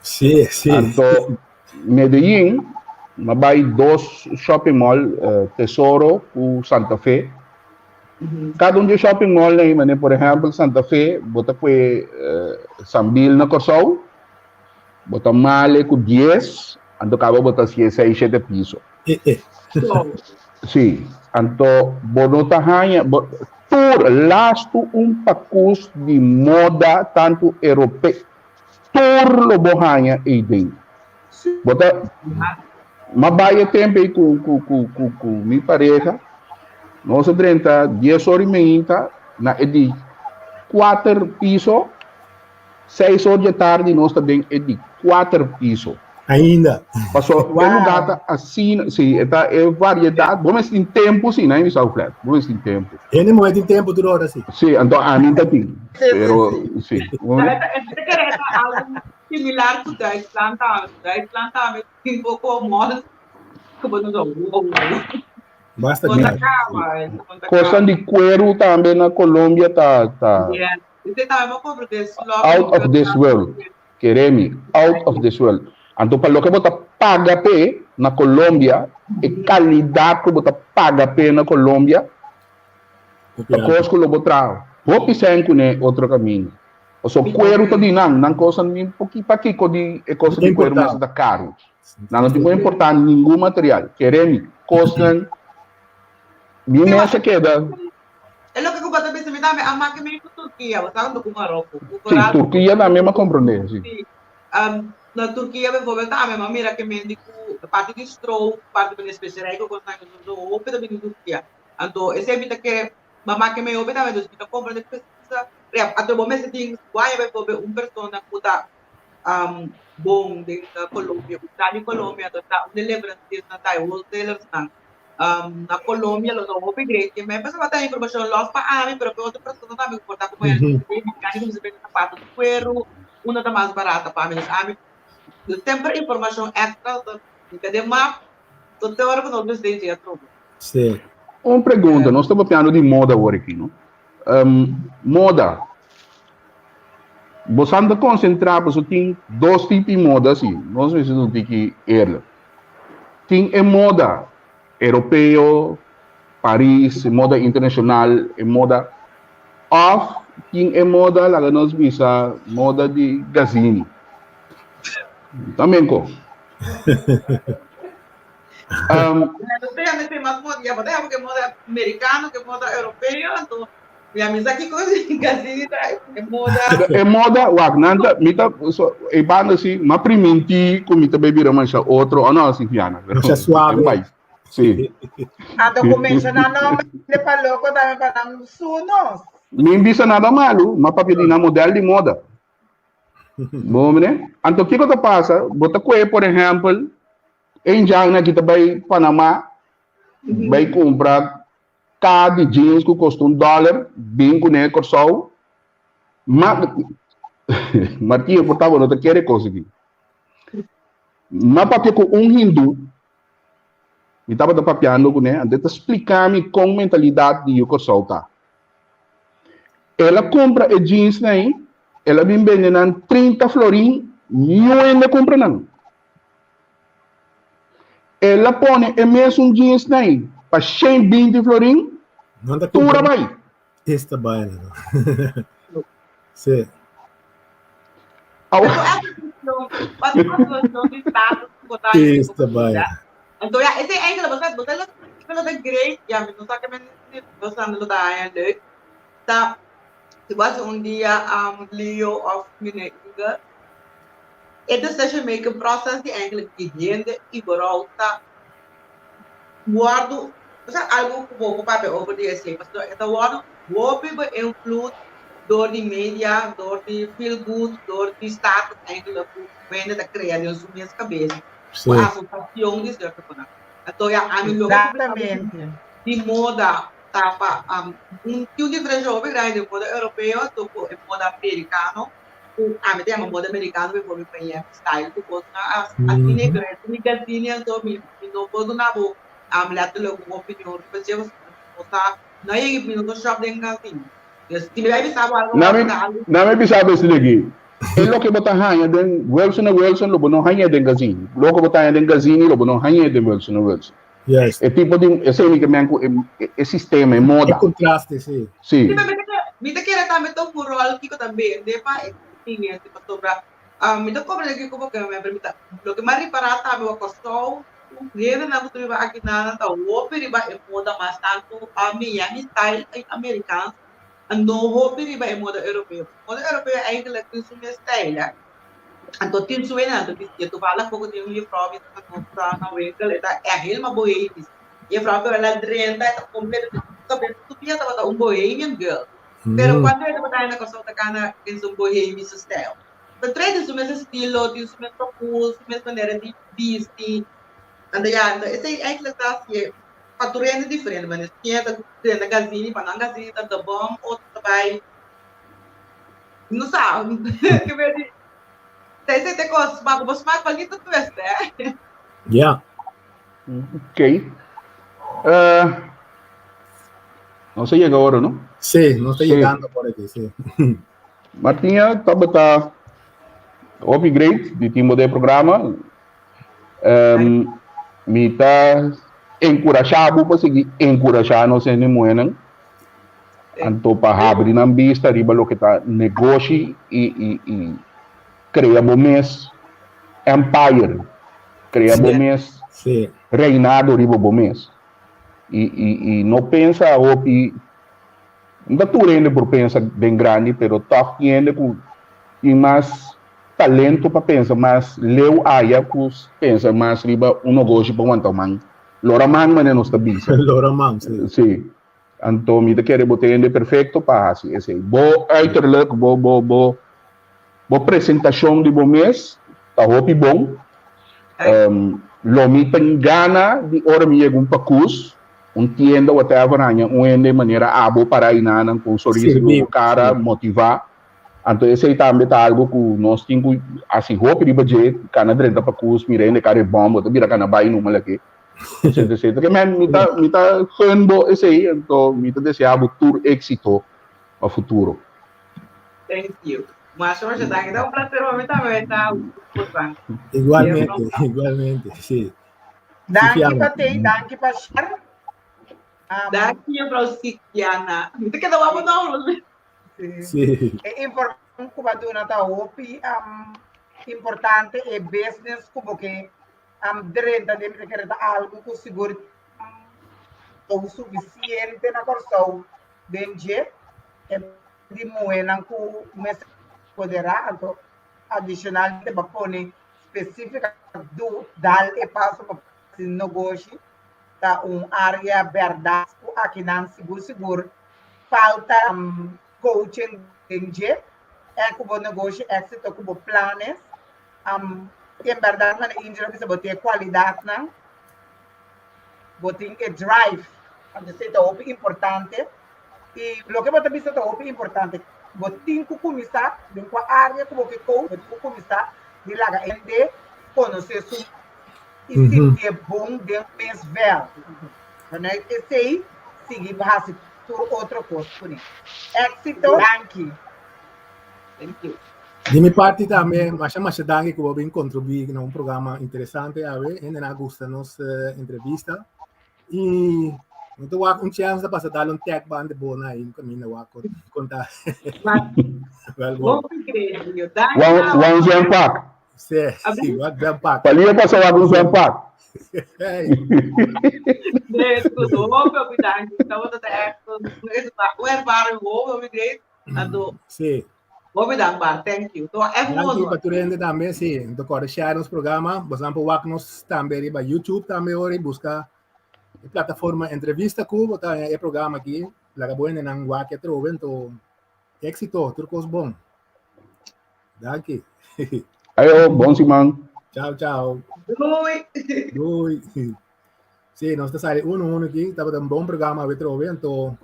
Sí, sí. Anto Medellin, m'a bai dos shopping mall, Tesoro ku Santa Fe. Kada un di e shopping mall ei, manera por ehèmpel Santa Fe, bo ta kue Sambil na Kòrsou, bo ta male ku dies, anto kaba bo ta hasié seis, shete piso. Sí, anto bo no ta haña, bo, tur lastu un pakus di moda tantu europeo, tur lo bo haña ei den. Bo ta, m'a bai e tempu ei ku, ku, ku, ku, ku mi pareha, nos a drenta dies ora i meinta na e di kuater piso, Seis or dje tardi nos ta den e di kuater piso. Ainda. Paso e lugá ta asina, si, e ta e variedat, bo mester tin tempu si, na Misau Flat, bo mester tin tempu. Hende muhé tin tempu tur ora si. Si, anto ami ta tin, pero si. E ta kere ta algu similar ku Duitsland tambe, Duitsland tambe tin poko malls ku bo ta bisa wow. Basta Bo ta grandi. kaba, bo ta Kosnan kaba. di kueru tambe na Colombia ta ta. Yes. Out of this world. Kere mi, out of this world. Anto pa loke bo ta paga p'e na Colombia, e kalidat ku bo ta paga p'e na Colombia, ta kos ku lo bo traha hopi sèn kuné otro kaminda. Pasobra kueru ta di nan, nan kosnan ni poki pakiko di e kosnan di kueru mester ta karu. Nan no tin ku importá ningun material. Kere mi, kosnan mi mes a keda. E loke ku bo ta bisa mi tambe a make mi ku Turkia, bo sa ku Maroko. Ku Sí, vooral Turkia tambe m'a komprondé, sí. Sí. Um, na Turkia bijvoorbeeld tambe m'a mira ke men di ku parti di stroop, parti di specerij ku kosnan ku so hopi ta bini Turkia. Anto esei mi ta kere mama ke mi hopi tambe dus mi ta komprende ku precisa anto bo mester tin guaya bijvoorbeeld un persona ku ta bon den Colombia ku ta di Colombia anto ta un di leveranciersnan ta e wholesalersnan na Colombia lo ta hopi great ke mi pasobra ta informashon lòs pa ami pero pa e otro persona tambe ku por ta ku mi kuminsá bende sapato di kueru unda ta mas barata pa mi dus ami semper informashon extra mi ta den map tot te ora ku nos mester den dje atrobe. Sí. Un pregunta, nos ta papiando di moda awor aki, no? Moda. Bosan ta konsentrá pasobra tin dos tipo di moda si, nos mester un tiki eerlijk. Tin e moda europeo, Paris, e moda internashonal, e moda òf tin e moda laga nos bisa moda di Gazini. Tambe ko. Mas moda, ya bo ta moda americano ke moda europeo, anto ya mi sa kiko Gazini ta e moda. E moda, wak, nan ta, mi ta, so, e banda si, m'a priminti ku mi ta bai bira masha otro, o no, Sintiana? Masha suave. Bai, si. Anto ku menshoná nomber de pa loko tambe pa nan su nos. Mi bisa nada malu, m'a papia di nan model di moda. Bo mire? Anto kiko ta pasa? Bo ta kohe, por ehèmpel, E indiannan aki ta bai Panama bai kumpra ka di jeans ku kosta un dòler bin kuné Kòrsou. Ma Martinho por ta bo no ta kere kos aki. M'a papia ku un hindú, mi tabata papiando kuné, anto e ta splika mi kon mentalidat di yu Kòrsou ta. El a kumpra e jeansnan ei, el a bin bende nan 30 florin, niun hende a kumpra nan. El a pone e mesun jeans nei pa 120 florin, Nan ta tur a kumpra. bai. Esta baina no. Sí. Awa. Pero essa questão, mas essa questão de status que botar em Esta baina. Anto ja, esei eigenlijk, bo sa, bo sa lo, lo ta great, ja, mi no sa ke men, bo sa lo ta haña leuk, ta, si bo hasi un dia um, Leo of meneer Inger, E decision making process di eigenlijk di hende überhaupt ta wordo, osea algo ku bo por papia over di esei, pasobra e ta wordo hopi beinvloed door di media, door di feel good, door di status eigenlijk ku hende ta krea den su mes kabes ku asosiashon di sierto konan. Anto ya ami loke ku mi Exactamente. di moda ta pa un tin un diferensha hopi grandi den moda europeo anto ku e moda amerikano. Ku ami ta yama moda amerikano mi por mi Miami style ku kosnan asina pero e mi gazini anto mi no por duna bo letterlijk un opinion riba dje pasobra mi no sa no a yega mi no ta shop den gazini dus si mi bai bisa bo algo Nami ta algo nami bisa bo esaki aki e loke bo ta haña den Wilson en Wilson lo bo no haña den gazini loke bo ta haña den gazini lo bo no haña den Wilson en Wilson Juist. e tipo di esei mi ke men ku e sistema e E moda contraste, sí. sí. Sí, pero mi ta kere tambe ta un rol kiko ta bende pa e cliente pasobra mi ta komprende kiko bo ke men pero mi ta loke mi a ripará tambe wak Kòrsou hendenan ku ta biba aki nan ta hopi riba e moda mas tantu Miami style Amerikaans no hopi riba e moda europeo moda europeo eigenlijk tin su mes stijl hè anto tin su hendenan ta bisti toevallig poko tin un juffrouw mi ta nos na winkel e ta echt helemaal bohemisch Juffrouw pero el a drenta e ta completo su bia tabata un bohemian girl pero cuando e tabata na Kòrsou ta kana den su bohemische stijl ta trae den su mes estilo tin su mes gevoel su mes manera di bisti anto ya anto esei eigenlijk ta hacié pa tur hende diferente manera si ta drenta gazini pa nan gazini ta de bom otro ta bai no sa ke ber di ta esei ta e kos smak bo smak cualkier ta twist eh. Ya. Ok. Uh, nos a yega ora, no? Sí, nos ta Sí. yegando por aki, sí. Martinha tabata hopi great di timbo den programa. Um, mi ta enkurashá bo pa sigui enkurashá nos hende muhénan. Anto pa habri nan bista riba loke ta negoshi i, i, i krea bo mes empire, krea bo mes Sí. reinado riba bo mes. I, i, i no pensa hopi, no ta tur hende por pensa den grandi, pero tòg tin hende ku tin mas talento pa pensa mas leu aya ku pensa mas riba un nogoshi pa wanta man. Lora man manera nos ta bisa. Lora man, si. Si. Anto mi ta kere bo ta hende perfecto pa hasi esei. Bo uiterlijk, bo bo bo bo presentacion di bo mes ta hopi bon. Lo mi ta gana di ora mi yega un pakus, un tienda whatever haña un hende manera abo para ayinanan cu un sonrisa riba bo cara, motiva. Anto esei tambe ta algo cu nos tin cu haci hopi riba dje, cana drenta pakus, mira hende cara e bon, bo ta bira cana bay numa laki. Etcetera, etcetera. Ke men, mi ta, mi ta gun bo esei, anto mi ta desea bo tur éxito pa futuro. Thank you. Masha, masha danki. Ta un placer pa mi tambe ta ku. Igualmente, igualmente, sí. Danki pa tei, danki pa share. Um, danki juffrouw Sikiana. Mi ta keda wak nou. Sí. Sí. E informacion ku ba duna ta hopi um, importante e business ku bo ke um, drenta den mi ta kere ta algu ku sigur um, sufisiente na Kòrsou den dje e di muhénan ku mester poderá anto adishonalmente ba pone spesífika du dal e paso pa hasi negoshi ta un área bèrdat ku akinan sigur sigur falta um, coaching den dje e ku bo negoshi éksito ku bo planes um, en bèrdat manera Ingrid a bisa bo tin e kualidatnan bo tin e drive anto esei ta hopi importante i loke bo ta bisa ta hopi importante bo tin ku kuminsá den kua área ku bo ke coach bo tin ku kuminsá di laga hende konosé su i sintié bon den mes vèlt vanuit esei sigui hasi tur otro kos kuné éksito danki. Thank you. Di mi parti tambe, masha masha danki ku bo bin kontribuí na un programa interesante awe. Hende a gusta nos entrevista. I no ta wak un chance ta pasa dal un tag ban de bona ahí un kaminda wak konta. Wel bon. Wan wan zwempak. Sí, sí, wak zwempak. Palia pasa wak un zwempak. Nee, goed, hopi hopi danki. Tabata ta echt un ervaring hopi hopi great. Anto, Sí. hopi dankbaar. Thank you. To echt Danki mooi. pa tur hende tambe, sí. Anto kòrda share nos programa. Bosan por wak nos tambe riba YouTube tambe ora buska e plataforma Entrevista Ku, bo ta haña e programa aki. Laga bo hendenan wak atrobe, anto éksito, tur kos bon. Danki. Ayo, bon siman. Ciao, ciao. Doei. Doei. Sí, nos ta sali uno uno aki. Tabata un bon programa awe atrobe, anto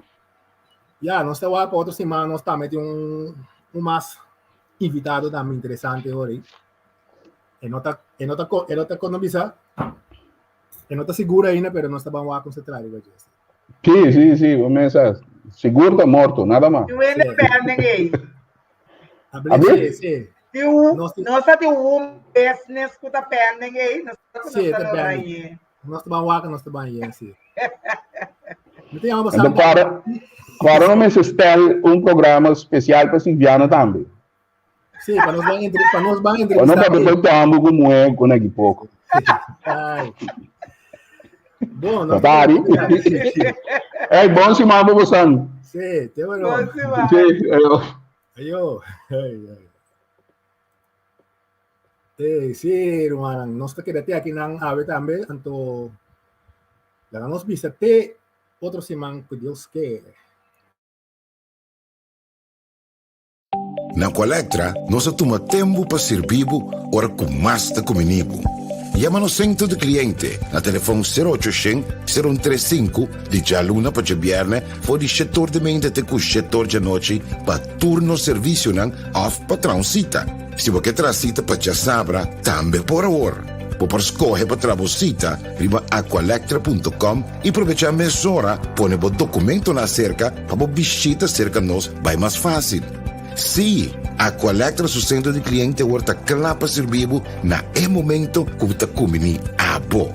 Ya, nos ta wak pa otro siman nos tambe tin un, un mas invitado tambe interesante hoor. E no ta, e no ta, e no ta kono bisa, e no ta seguro ainda, pero nos ta ban wak con se trae riba dje. Sí, sí, sí, bo mesa. Sigur ta morto, nada mas. Tin un pending ei. Abli? Sí, sí. Tin un, nos ta tin un business ku ta pending ei. Nos ta Sí, ta pending. Nos ta ban wak, nos ta ban yen, sí. Mi ta yama Anto kòrda, kòrda no mester stel un programa spesial pa Silviana tambe. Sí, pa nos ban entre, pa nos ban Pa no entrevistá. papia koi tambu ku muhé ku na ki poko. Ai. Bon, nos Tatari. Ey, bon siman pa bosan. Sí, te bueno. Bon siman. Sí, ayo. Ayo. Ay, ay. Ey, sí, rumannan, nos ta keda te akinan awe tambe, anto laga nos bisa te otro siman ku Dios ke. Na Aqualectra nos a tuma tempu pa sirbi bo ora ku mas ta kumini bo. Yama nos sentro di kliente na telefòn sero ocho shen, sero un tres sinku di djaluna pa djabièrnè for di shetor di meinta te ku shetor djanochi pa tur nos servisionan òf pa traha un sita. Si bo ke traha sita pa djasabra, tambe por awor. Bo por skohe pa traha bo sita riba aqualectra punto com i probechá mesora pone bo dokumentonan aserka pa bo bishita serka nos bai mas fásil. Sí, Aqualectra su sentro di kliente awor ta kla pa sirbi bo na e momento ku bo ta kumbiní abo.